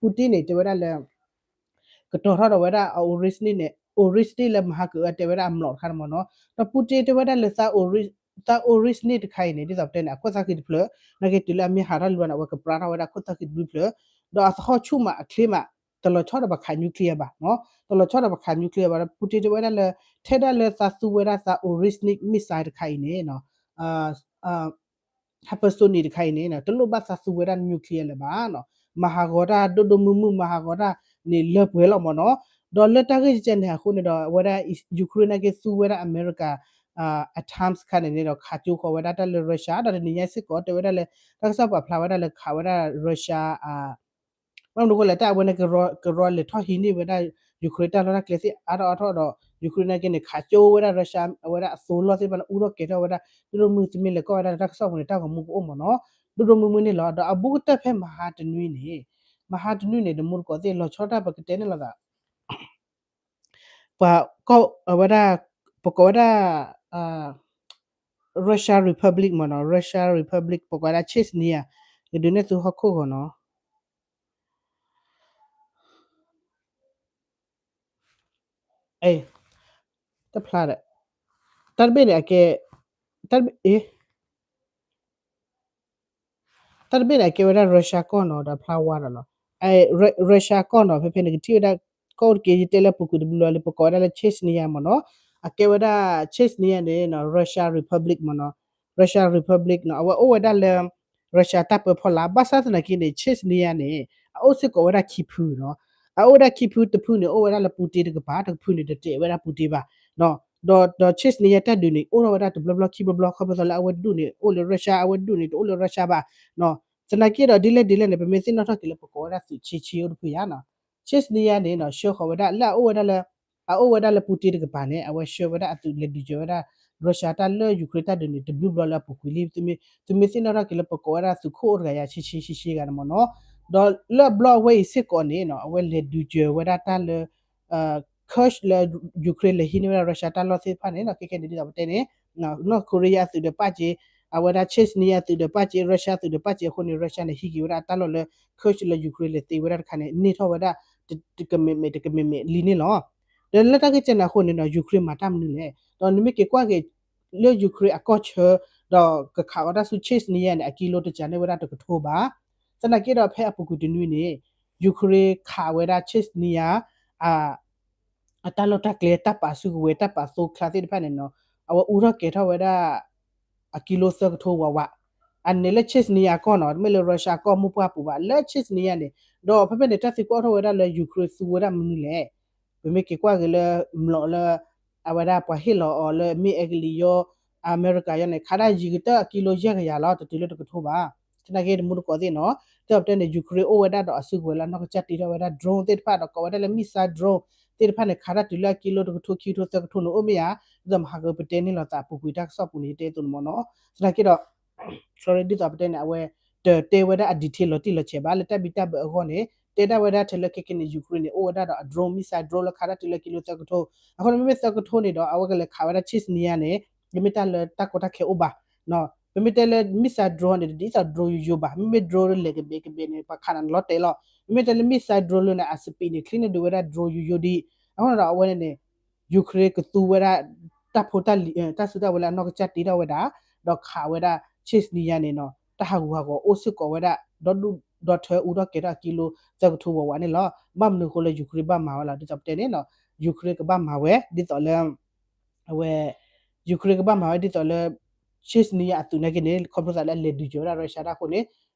Putin န့ၣ် တဲဝဲဒၣ်လၢ ကတီၤထီၣ်ဒီးဝဲဒၣ်အ Oryzhny န့ၣ် Oryzhny လၢမဟါကအၢတဲဝဲဒၣ်အမျိာ်တခါန့ၣ်မ့ၢ်နီၤ ဒီး Putin တဲဝဲဒၣ်လၢ သး Oryzhny တခါအံၤန့ၣ် ဒ်သိးပတဲန့ၣ် အခိၣ်သၣ်ဃံတဖျၢၣ် နာ်က့တုၤလၢအမ့ၢ်ဟးထီၣ်လံဘၣ်န့ၣ် အဝဲကပြါထီၣ်ဝဲဒၣ်ခိၣ်သၣ်ဃံတဘျုးဖျၢၣ် ဒီးအသဟီၣ်ဆူၣ်မးအချ့မး တလီၤဆီဒီးပှၤခး nuclear ဘၣ်နီၤ တလီၤဆီဒီးပှၤခး nuclear ဘၣ်ဒီး Putin တဲဝဲဒၣ်လၢ ထဲဒၣ်လၢသးသူဝဲဒၣ်သး Oryzhny missile တခါအံၤန့ၣ် hypersonic တခါအံၤန့ၣ် တလိၣ်ဘၣ်သးသူဝဲဒၣ် nuclear လၢၤဘၣ်နီၤ မၤဟးဂီၤတၢ်ဒိၣ်ဒိၣ်မုၢ်မုၢ် မၤဟးဂီၤတၢ်န့ၣ်လၢပှဲၤလီၤမ့ၢ်နီၤ ဒီးလၢတၢ်ဂ့ၢ်ကဲန့ၣ်အဃိန့ၣ်ဒီး အဝဲဒၣ် Ukraine နာ်က့သူဝဲဒၣ်အမဲရကၤ အ tanks တခါန့ၣ်န့ၣ်ဒီး ခးကၠိဃီၤဝဲဒၣ်တၢ်လၢ Russia ဒီးတနံၤညါစ့ၢ်ကီး တဲဝဲဒၣ်လၢ တၢ်ကစီၣ်ပာ်ဖျါဝဲဒၣ်လၢခးဝဲဒၣ် Russia ဘၣ်မနုၤအဃိလဲၣ် တၢ်အဝဲန့ၣ် ကရီလဲၤထီၣ်ဟံးန့ၢ်ဝဲဒၣ် Ukraine တၢ်လီၢ်တၢ်ကျဲသ့ၣ်အါထီၣ်အါထီၣ်ဒီး Ukraine နာ်က့န့ၣ် ခးကၠိဝဲဒၣ် Russia အဝဲဒၣ်အသိးလီၢ်သ့ၣ်တဖၣ်န့ၣ် အူထီၣ်ကဲၤထီၣ်ဝဲဒၣ် ဒိၣ်ဒိၣ်မုၢ်မုၢ် တမ့ၢ်လဲၤကီၢ်ဝဲဒၣ်လၢတၢ်ကစီၣ်ပူၤန့ၣ် တၢ်ဂီၤမူကအိၣ်မ့ၢ်နီၤ ဒိၣ်ဒိၣ်မုၢ်မုၢ်န့ၣ်လီၤ. ဒီးအဘူးကတၢၢ်ဖဲမဟါတနွံန့ၣ် မဟါတနွံန့ၣ် တမူတကိးသ့ၣ် လီၤဆီတၢ်ပကတဲန့ၣ်လီၤသး ပှၤကီၢ်အဝဲဒၣ် ပကိးဝဲဒၣ် Russia Republic မ့ၢ်နီၤ Russia Republic ပကိးဝဲဒၣ် Chechnya ကဒုးနဲၣ်သုဟီၣ်ခိၣ်ဂီၤနီၤ တဖျါဒီး တၢ်တဘ့ၣ်န့ၣ် အကဲ တၢ်တဘ့ၣ် တၢ်တဘ့ၣ်န့ၣ် အကဲဝဲဒၣ် Russia ကီၢ်နီၤ ဒီးဖျါဝါဒီးနီၤ Russia ကီၢ်နီၤ ဖဲဖဲန့ၣ် ကထံၣ်ဝဲဒၣ် ကီၢ်အိၣ်တက့ၢ် ယတဲလၢပူၤကွံာ်တဘျီလံ ပကိးဝဲဒၣ်လၢ Chechnya မ့ၢ်နီၤ အကဲဝဲဒၣ် Chechnya န့ၣ်နီၤ Russia Republic မ့ၢ်နီၤ Russia Republic နီၤ အဝဲအိၣ်ဝဲဒၣ်လၢ Russia တၢ်ပၢဖီလာ် ဘၣ်ဆၣ်သနာ်က့န့ၣ် Chechnya န့ၣ် အအိၣ်စ့ၢ်ကီးဝဲဒၣ်ခံဖုနီၤ အအိၣ်ဝဲဒၣ်ခံဖု တဖုန့ၣ် အိၣ်ဝဲဒၣ်လၢ Putin တကပၤ တဖုန့ၣ် တတဲဝဲဒၣ် Putin ဘၣ် ဒီး ဒီး Chechnya တၢ်ဒုးန့ၣ် အိၣ်ထီၣ်ဝဲဒၣ်တဘျီဘျီခံဘျီဘျီ ခီဖျိလၢအဝဲဒူၣ်န့ၣ် အိၣ်လၢ Russia အဝဲဒူၣ်န့ၣ် တအိၣ်လၢ Russia ဘၣ် သနာ်က့ဒီး ဒ်လဲၣ်ဒ်လဲၣ်န့ၣ် ပမ့ၢ်သ့ၣ်နီၣ်ထီၣ်က့ၤလၢပကိးဝဲဒၣ်သုးဆံဆံအိၣ်တဖုယါနီၤ Chechnya န့ၣ်နီၤ ဆှၢဃီၤဝဲဒၣ်လၢအအိၣ်ဝဲဒၣ်လၢ အအိၣ်ဝဲဒၣ်လၢ Putin တကပၤန့ၣ် အဝဲဆှၢဝဲဒၣ်အသုးလဲၤဒုးစၢၤဝဲဒၣ် Russia တၢ်လၢ Ukraine တၢ်ဒုးန့ၣ် တဘျုးဘျီလၢအပူၤကွံာ်လံ သုမ့ၢ်သ့ၣ်နီၣ်ထီၣ်က့ၤလၢပကိးဝဲဒၣ်သုးခိၣ်အိၣ်တဂၤယါဆံဆံဆံဆံဂၤန့ၣ်မ့ၢ်နီၤ ဒီးလၢအဘျီအဝဲအံၤစ့ၢ်ကီးန့ၣ်နီၤ အဝဲလဲၤဒုးစၢၤဝဲဒၣ်တၢ်လၢ Kursk လၢ Ukraine လဲၤဟံးန့ၢ်ဝဲဒၣ် Russia တၢ်လီၢ်သ့ၣ်တဖၣ်န့ၣ်နီၤ ခဲခဲန့ၣ် ဒ်သိးပတဲန့ၣ် North Korea အသုးဒီးပာ်စ့ အဝဲဒၣ် Chechnya အသုးဒီးပာ်စ့ Russia အသုးဒီးပာ်စ့အဃိန့ၣ် Russia န့ၣ် ဟံးက့ၤဝဲဒၣ်တၢ်လီၢ်လၢ Kursk လၢ Ukraine လဲၤသ့ဝဲဒၣ်တခါန့ၣ် န့ၢ်ထီၣ်ဝဲဒၣ် တကမ့ၢ်မဲာ်တကမ့ၢ်မဲာ်လံန့ၣ်လီၤ. ဒီးလၢတၢ်ဂ့ၢ်ကဲန့ၣ်အဃိန့ၣ်နီၤ Ukraine မၤတၢ်မနုၤလဲၣ် ဒီးနမ့ၢ်က့ၤကွၢ်က့ၤ လၢ Ukraine အကီၢ်ဆၢ ဒီးကခးအီၣ်တၢ်ဆူ Chechnya န့ၣ် အကံလိတစှၤန့ၢ်ဝဲဒၣ်တကထိဘၣ်. သနာ်က့ဒီးဖဲအပူၤကွံာ်တနွံန့ၣ် Ukraine ခးဝဲဒၣ် Chechnya အ အတၢ်လီၢ်တၢ်ကျဲ တၢ်ပာ်စုကဝဲၤ တၢ်ပာ်သိချါသ့ၣ်တဖၣ်န့ၣ်နီၤ အဝဲအူထီၣ်ကဲၤထီၣ်ဝဲဒၣ် အကံလိသၢကထိဝးဝး, အန့ၣ်လၢ Chechnya အကီၢ်နီၤ တမ့ၢ်လၢ Russia အကီၢ်မိၢ်ပှၢ်ပူၤဘၣ် လၢ Chechnya န့ၣ်, ဒီးဖဲဖဲန့ၣ် တၢ်သံကွၢ်အိၣ်ထီၣ်ဝဲဒၣ်လၢ Ukraine သူဝဲဒၣ်မနုၤလဲၣ်, ပမ့ၢ်က့ၤကွၢ်က့ၤလၢ မျိာ်လၢ အဝဲဒၣ်ပှၤဟ့ၣ်လီၤအီၤလၢ မ့ၢ်အဲကလံးယီ အမဲရကၤယီန့ၣ် ခးဒၣ်ယံာ်ကတၢၢ်အကံလိယဲၢ်ကယၤလီၤ တတုၤလၢတကထိဘၣ်. သနာ်က့တမူတကိးသ့ၣ်နီၤ ဒ်သိးပတဲန့ၣ် Ukraine အိၣ်ဝဲဒၣ်ဒီးအစုကဝဲၤလၢအနီၢ်ကစၢ်တ့ထီၣ်ဝဲဒၣ် drone သ့ၣ်တဖၣ်ဒီးကိးဝဲဒၣ်လၢ missile drone သ့ၣ်တဖၣ်န့ၣ် ခးတၢ်တုၤလၢအကံလိတကထိခံကထိသၢကထိန့ၣ်အိၣ်မ့ၢ်ဧါ, ဒ်သိးမဟါကပတဲန့ၣ်လီၤသးအပူၤကွံာ်တၢ်ကစီၣ်ပူၤန့ၣ် ယတဲအသိးန့ၣ်မ့ၢ်နီၤ. သနာ်က့ဒီး sorry ဒ်သိးပတဲန့ၣ် အဝဲ တတဲဝဲဒၣ်အ detail လီၤတံၢ်လီၤဆဲးဘၣ် လၢတၢ်ဘံၣ်တၢ်ဘၢအဂီၢ်န့ၣ် တဲဒၣ်ဝဲဒၣ်ထဲလၢခဲကနံၣ် Ukraine န့ၣ် အိၣ်ဝဲဒၣ်ဒီးအ drone missile drone လၢခးတၢ်တုၤလၢကံလိသၢကထိ, အဃိန့ၣ်မ့မ့ၢ်သၢကထိန့ၣ်ဒီး အဝဲကလဲၤခးဝဲဒၣ် Chechnya န့ၣ် မ့မ့ၢ်တၢ်လၢတၢ်ကီတၢ်ခဲအိၣ်ဘၣ်, ပမ့ၢ်တဲလၢ missile drone န့ၣ် ဒ်သိး drone ယိယိဘၣ်, မ့မ့ၢ် drone လၢလဲၤကဘဲးကဘဲးန့ၣ် ပှၤခးနၤန့ၣ်လီၤတဲာ်လီၤ, မ့မ့ၢ်တဲလၢ missile drone လၢန့ၣ် အ speed န့ၣ် ချ့န့ၢ်ဒုးဝဲဒၣ် drone ယိယိဒံး, အဃိန့ၣ်ဒီးအဝဲန့ၣ်န့ၣ် Ukraine ကသူဝဲဒၣ် တၢ်ဖိတၢ်လံၤ တၢ်စုတၢ်ဝဲၤလၢအနီၢ်ကစၢ်တ့ထီၣ်ဝဲဒၣ်, ဒီးခးဝဲဒၣ် Chechnya န့ၣ်နီၤ တၢ်ဟးဂူာ်ဟးဂီၤအိၣ်စ့ၢ်ကီးဝဲဒၣ် ဒီဒူၣ်ဒီထၢအူထီၣ်ကဲၤထီၣ်အကံလိသၢကထိဝးဝးန့ၣ်လီၤ. ဘၣ်မနုၤအဃိလၢ Ukraine ဘၣ်မၤဝဲလီၤ ဒ်သိးပတဲန့ၣ်နီၤ Ukraine ကဘ၁းမၤဝဲ ဒ်သိးလၢ အဝဲ Ukraine ကဘၣ်မၤဝဲဒ်သိးလၢ Chechnya အသုးနာ်က့န့ၣ် ခီဖျိသးလၢအလဲၤဒုးစၢၤဝဲဒၣ် Russia တၢ်အဃိန့ၣ်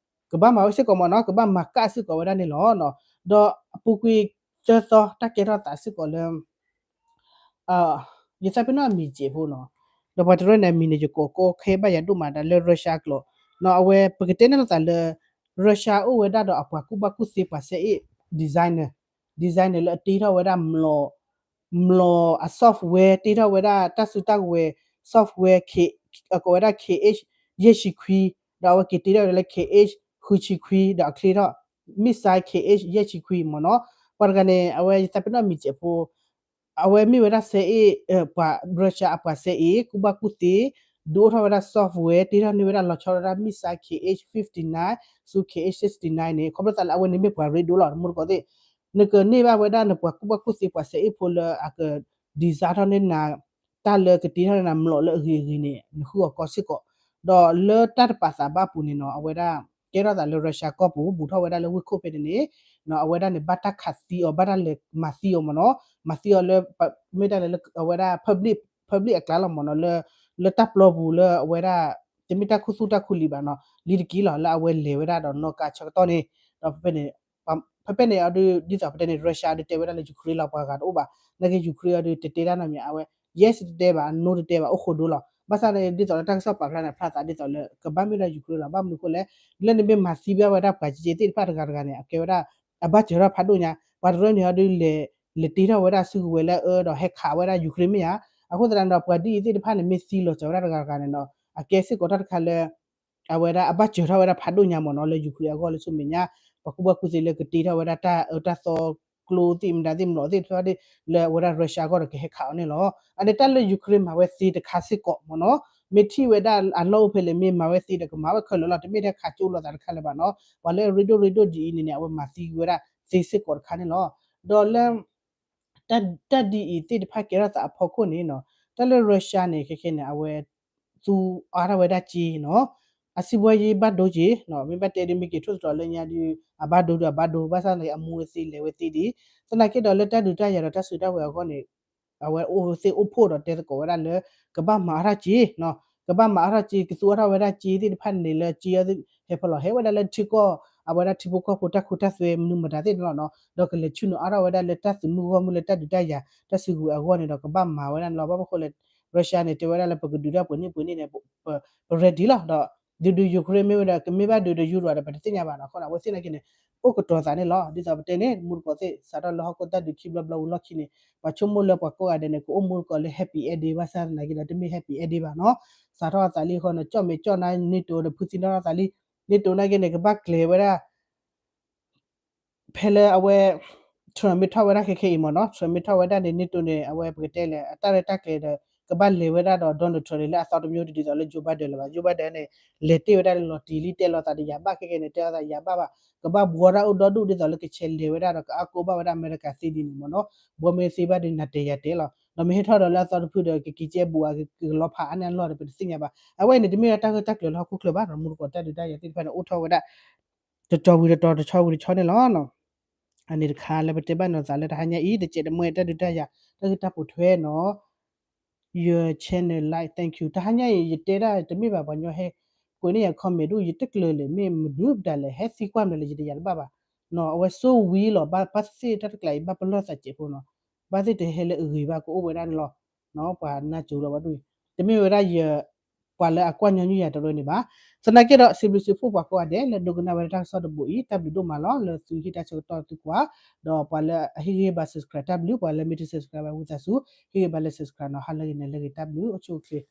ကဘၣ်မၤဝဲစ့ၢ်ကီးမ့ၢ်နီၤ ကဘၣ်မၤကၣ်စ့ၢ်ကီးဝဲဒၣ်န့ၣ်လီၤ. ဒီးအပူၤကွံာ်သၢသီ တၢ်ကဲထီၣ်သးစ့ၢ်ကီးလၢ ယသးပ့ၤနီၣ်အမံၤစဲးဖိနီၤ, ဒီးပှၤတရၢၢ်န့ၣ် အမံၤန့ၣ် ယကိးကိးခဲဘၣ်ယၤဒိၣ်မးဒၣ်လၢ Russia ကျိာ်, အဝဲပကတဲန့ၣ်လိာ်သးလၢ Russia အိၣ်ဝဲဒၣ်ဒီးအပှၤကူၣ်ဘၣ်ကူၣ်သ့ပှၤစဲအ့ၣ် designer, designer လၢအတ့ထီၣ်ဝဲဒၣ်မျိာ် မျိာ်အ software တ့ထီၣ်ဝဲဒၣ်တၢ်စုတၢ်ဝဲၤ software အကိးဝဲဒၣ် KH ယဲၢ်ဆံခွံ, ဒီးအဝဲက့ၤတ့ထီၣ်ဝဲဒၣ်လၢ KH ဃုဆံခွံ ဒီးအချ့ထီၣ် missile KH ယဲၢ်ဆံခွံမ့ၢ်နီၤ, ပှၤတဂၤန့ၣ် အဝဲယသးပ့ၤနီၣ်မံၤစဲးဖိ အဝဲမ့ၢ်ဝဲဒၣ်စဲအ့ၣ် ပှၤ Russia အပှၤစဲအ့ၣ် ကူၣ်ဘၣ်ကူၣ်သ့ ဒုးအိၣ်ထီၣ်ဝဲဒၣ် software တ့ထီၣ်န့ၢ်ဝဲဒၣ်လီၤဆီဒၣ် missile KH fifty nine ဆူ KH sixty nine န့ၣ် ခီဖျိသးလၢအဝဲန့ၣ်မ့ၢ်ပှၤရ့ဒိၣ်လီၤ တမူတကိးသ့ၣ်, နကန့ၢ်ဘၣ်ဝဲဒၣ်နပှၤကူၣ်ဘၣ်ကူၣ်သ့ပှၤစဲအ့ၣ်ဖိလၢအက design ထီၣ်န့ၢ်နၤ တၢ်လၢကတ့ထီၣ်န့ၢ်နၤမျိာ်လၢအဂ့ၤအဂ့ၤန့ၣ် နဃုအီၤကီစ့ၢ်ကီး, ဒီးလၢတၢ်တပာ်သးဘၣ်ပူၤန့ၣ်နီၤ အဝဲဒၣ် ကဲထီၣ်သးလၢ Russia ကီၢ်ပူၤ ဘူးထီၣ်ဝဲဒၣ်လၢဝ့ၢ်ခိၣ်ဖဲန့ၣ်န့ၣ် အဝဲဒၣ်န့ၣ် ဘၣ်တၢ်ခးသံအီၤ ဘၣ်တၢ်လဲၤမၤသံအီၤမ့ၢ်နီၤ, မၤသံအီၤလၢ မ့ၢ်တၢ်လဲၤလၢအဝဲဒၣ် public အကျါလီၤမ့ၢ်နီၤ, လၢတၢ်ပျီပူၤလၢအဝဲဒၣ် တမ့ၢ်တၢ်ခူသူၣ်တၢ်ခူလံာ်ဘၣ်နီၤ, လံတက့ၢ်လီၤ လၢအဝဲလဲၤဝဲဒၣ်ဒီးနီၣ်ကါဆၢကတီၢ်န့ၣ်, ဒီးဖဲဖဲန့ၣ် ဖဲဖဲန့ၣ်အီၤဒုး ဒ်သိးပတဲန့ၣ် Russia ဒုးတဲဝဲဒၣ်လၢ Ukraine လီၤပှၤဂၤတအိၣ်ဘၣ်, နာ်က့ Ukraine အီၤဒုးတတဲတၢ်နီတမံၤ အဝဲ yes တတဲဘၣ် no တတဲဘၣ် အိၣ်ဃိဒိလီၤ, ဘၣ်ဆၣ်န့ၣ် ဒ်သိးလၢတၢ်ကစီၣ်ပာ်ဖျါန့ၣ် ဖျါသးဒ်သိးလၢ ကဘၣ်မ့ၢ်ဒၣ် Ukraine လီၤ, ဘၣ်မနုၤအဃိလဲၣ်, လၢနမ့ၢ်မၤသံဘၣ်ဝဲဒၣ်ပှၤက့ၤသ့ၣ်တဖၣ်တဂၤတဂၤန့ၣ် အကဲဝဲဒၣ် အဘၣ်စၢၤထီၣ်ဖးဒိၣ်ညါ, ပှၤတရၢၢ်န့ၣ်အီၤဒုးလဲၤ လဲၤတ့ထီၣ်ဝဲဒၣ်စုကဝဲၤလၢအအၢဒီးဟဲခးဝဲဒၣ် Ukraine မ့ၢ်ဧါ, အဃိသတးန့ၣ်ဒီး ပှၤဒ်အံၤသ့ၣ်တဖၣ်န့ၣ် မ့ၢ်သံလီၤစၢၤဝဲဒၣ်တဂၤတဂၤန့ၣ်ဒီး အကဲစ့ၢ်ကီးတၢ်တခါလၢ အဝဲဒၣ်အဘၣ်စၢၤထီၣ်ဝဲဒၣ်ဖးဒိၣ်ညါမ့ၢ်နီၤ လၢ Ukraine အဂီၢ်လၢဆူမဲာ်ညါ, ပှၤကူၣ်ဘၣ်ကူၣ်သ့လၢကတ့ထီၣ်ဝဲဒၣ်တၢ်အၢတၢ်သီကျိသ့ၣ်မတၤသ့ၣ်မနီၤသ့ၣ်တဖၣ်လၢအဝဲဒၣ် Russia အဂီၢ်ဒီးကဟဲခးအီၤန့ၣ်လီၤ. အန့ၣ်တၢ်လၢ Ukraine မၤဝဲသ့တခါစ့ၢ်ကီးမ့ၢ်နီၤ, မ့ၢ်ထံၣ်ဝဲဒၣ်အလီၢ်အိၣ်ဖဲလဲၣ် မ့ၢ်မၤဝဲသ့ဒီးကမၤဝဲခဲလၢာ်လီၤ, တမ့ၢ်ထဲခးကၠိလိာ်သးတခါလၢၤဘၣ်နီၤ, ပှၤလၢအရ့ဒိၣ်ရ့ဒိၣ်ဒ်အံၤန့ၣ်န့ၣ် အဝဲမၤသံဝဲဒၣ်သ့စ့ၢ်ကီးတခါန့ၣ်လီၤ. ဒီးလၢ တၢ်ဒ်အံၤသ့ၣ်တဖၣ်ကဲထီၣ်သးအဖီခိၣ်န့ၣ်နီၤ, တၢ်လၢ Russia န့ၣ် ခဲခဲန့ၣ် အဝဲ သူအါထီၣ်ဝဲဒၣ်စ့နီၤ, အစံးဘှီယ့ဘၣ်ဒိက့ၤနီၤ, မ့ၢ်ဘၣ်တဲဒ်မ့ၢ်က့ၤထိၣ်သတြီၤလၢညါဒုး အဘၣ်ဒိဒုးအဘၣ်ဒိ, ဘၣ်ဆၣ်န့ၣ် အမူဝဲသ့လဲၤဝဲသ့ဒံး, သနာ်က့ဒီးလၢတၢ်ဒုးတၢ်ယၤဒီးတၢ်စုတၢ်ဝဲၤအဂီၢ်န့ၣ် အဝဲအိၣ်သ့ၣ်အိၣ်ဖှိၣ်ဒီးတဲသကိးဝဲဒၣ်လၢ ကဘၣ်မၤအါထီၣ်စ့နီၤ, ကဘၣ်မၤအါထီၣ်စ့ ကသူအါထီၣ်ဝဲဒၣ်စ့သ့ၣ်တဖၣ်န့ၣ်လၢစ့အီၤဟဲဖီလီၤ ဟဲဝဲဒၣ်လၢထံကီၢ် အဝဲဒၣ်ထံဖိကီၢ်ဖိတၢ်ခိတၢ်သွဲမနုၤမတၤသ့ၣ်န့ၣ်လီၤနီၤ, ဒီးကလဲၤဆ့ၣ်နီၤအါထီၣ်ဝဲဒၣ်လၢတၢ်သုးမုၢ်ဂီၢ်မုၢ်လၢတၢ်ဒုးတၢ်ယၤ တၢ်စုကဝဲၤအဂီၢ်န့ၣ်ဒီး ကဘၣ်မၤဝဲဒၣ်န့ၣ်လီၤ. ဘၣ်မနုၤအဃိလဲၣ် Russia န့ၣ် တဲဝဲဒၣ်လၢပကဒုးတၢ်ပှဲၤနံၣ်ပှဲၤနံၣ်န့ၣ် ပ ready လီၤ, ဒီး ဒုးဒုး Ukraine မ့ၢ်ဝဲဒီး ကမ့ၢ်ဘၣ်ဒုးဒီး Europe ဒီး ပတသ့ၣ်ညါဘၣ်နီၤ, အဃိန့ၣ် အဝဲသ့ၣ်နာ်က့န့ၣ် အိၣ်ကတီၤသးန့ၣ်လီၤ. ဒ်သိးပတဲန့ၣ် မူတကိးသ့ၣ် စးထီၣ်လၢဟီၣ်ခိၣ်တၢ်ဒုးခံဘျီဘျီဝံၤလီၢ်ခံန့ၣ် ပှၤဆိကမိၣ်လၢပှၤကိးဂၤဒဲးန့ၣ် ကအိၣ်မူတကိးလၢ happy ending ဘၣ်ဆၣ်သနာ်က့ဒီး တမ့ၢ် happy ending ဘၣ်နီၤ, စးထီၣ်အသးလံဃီန့ၣ် ကၠီၣ်မဲာ်ကၠီၣ်နါ NATO ဒီး ဖုသံနီၣ်ထီၣ်သးလံ, NATO နာ်က့န့ၣ် ကဘၣ်ကျဲၤဝဲဒၣ် ဖဲလၢအဝဲ Trump မ့ၢ်ထီၣ်ဝဲဒၣ်ခဲခဲအံၤမ့ၢ်နီၤ, Trump မ့ၢ်ထီၣ်ဝဲဒၣ်န့ၣ် NATO န့ၣ် အဝဲပကတဲလဲၣ် အတၢ်ရဲၣ်တၢ်ကျဲၤဒီး ကဘၣ်လဲၤဝဲဒၣ်ဒီး Donald Trump န့ၣ် လၢအသီတမျိုးတဒ်သိးလၢ Joe Biden လၢၤဘၣ်, Joe Biden န့ၣ် လဲၤတ့ၢ်ဝဲဒၣ်လၢလီၤတံၢ်လံ တဲလိာ်သးဒီးယၤဘၣ်ခဲခဲန့ၣ် တဲလိာ်သးယၤဘၣ်ဘၣ်, ကဘၣ်ဘှီတၢ်အိၣ်ဒီဒူၣ်ဒ်သိးလၢကဆဲးလဲၤဝဲဒၣ်ဒီး ကအါကိးဘၣ်ဝဲဒၣ်အမဲရကၤသ့ဒ်န့ၣ်မ့ၢ်နီၤ, ဘှီမ့ၢ်သ့ဘၣ်ဒီးနၤတဲာ်ယၤတဲာ်လီၤ, ဒီးမ့ၢ်ဟဲထီၣ်ဒီးလၢအသီတဖုဒီး ကက့ၤကဲဘူးဧါ ကလီၤဖးအါန့ၢ်အလီၢ်ဒီး ပတသ့ၣ်ညါဘၣ်. အဝဲအံၤန့ၣ် တမ့ၢ်ဒၣ်တၢ်ဂ့ၢ်တၢ်ကျိၤလၢဟီၣ်ခိၣ်ချၢဘၣ်နီၤ, မူတကိးတၢ်ဒုးတၢ်ယၤသ့ၣ်တဖၣ်န့ၣ် အိၣ်ထီၣ်ဝဲဒၣ် တတီၤဝံၤတတီၤ တဆီဝံၤတဆီန့ၣ်လီၤ. အန့ၣ်တခါလၢပတဲဘၣ်နီၤသးလၢတဟါညါအံၤ တစဲးတမှဲတၢ်ဒုးတၢ်ယၤ တၢ် လၢဂ့ၢ်တၢ်ပိာ်ထွဲနီၤ your channel like thank you တဟါညါအံၤ ယတဲဒၣ်တမ့ၢ်ဘၣ်ပှၤညီဟဲ ကွဲးန့ၢ်ယၤ comment ဒူၣ် ယတကျၢၤလဲၣ် မ့ၢ်မနုၤပတၢ်လဲၣ် ဟဲသံကွၢ်မလဲၣ် ယတယၤတဘၣ်ဘၣ်နီၤ အဝဲဆိဝံၤလီၤ ဘၣ်သ့ၣ်သ့ၣ်တၢ်တကျါအံၤ ဘၣ်ပလီၢ်သးစဲးဖိနီၤ ဘၣ်သ့ၣ်တဟဲလၢအဂ့ၤဘၣ်ကအိၣ်ဝဲဒၣ်န့ၣ်လီၤ ပှၤနါစိၤလီၤဘၣ်ဒူၣ်အံၤ တမ့ၢ်ဝဲဒၣ်ယ ပှၤလၢအကွၢ်ညီနုၢ်ယၤတရၢန့ၣ်ဘၣ်. သနာ်က့ဒီး စံးဘျုးစံးဖှိၣ်ပှၤကိးဂၤဒဲး လၢဒိကနၣ်ဝဲဒၣ်တၢ်ကစီၣ်တဘိးအံၤ တၢ်ဘျုးဒိၣ်မးလီၤ လၢသုဟ့ၣ်တၢ်ဆၢကတီၢ်သုကွၢ်, ဒီးပှၤလၢအဟ့ၣ်ဂံၢ်ဟ့ၣ်ဘါ subscribe တၢ်ဘျုး ပှၤလၢမ့ၢ်တ subscribe ဘၣ်ဝံသးစူၤ ဟ့ၣ်ဂံၢ်ဘါလၢ subscribe နီၤ ဟါလၢဂ့ၤန့ၣ်လၢဂ့ၤတၢ်ဘျုး အိၣ်ဆူၣ်အိၣ်ချ့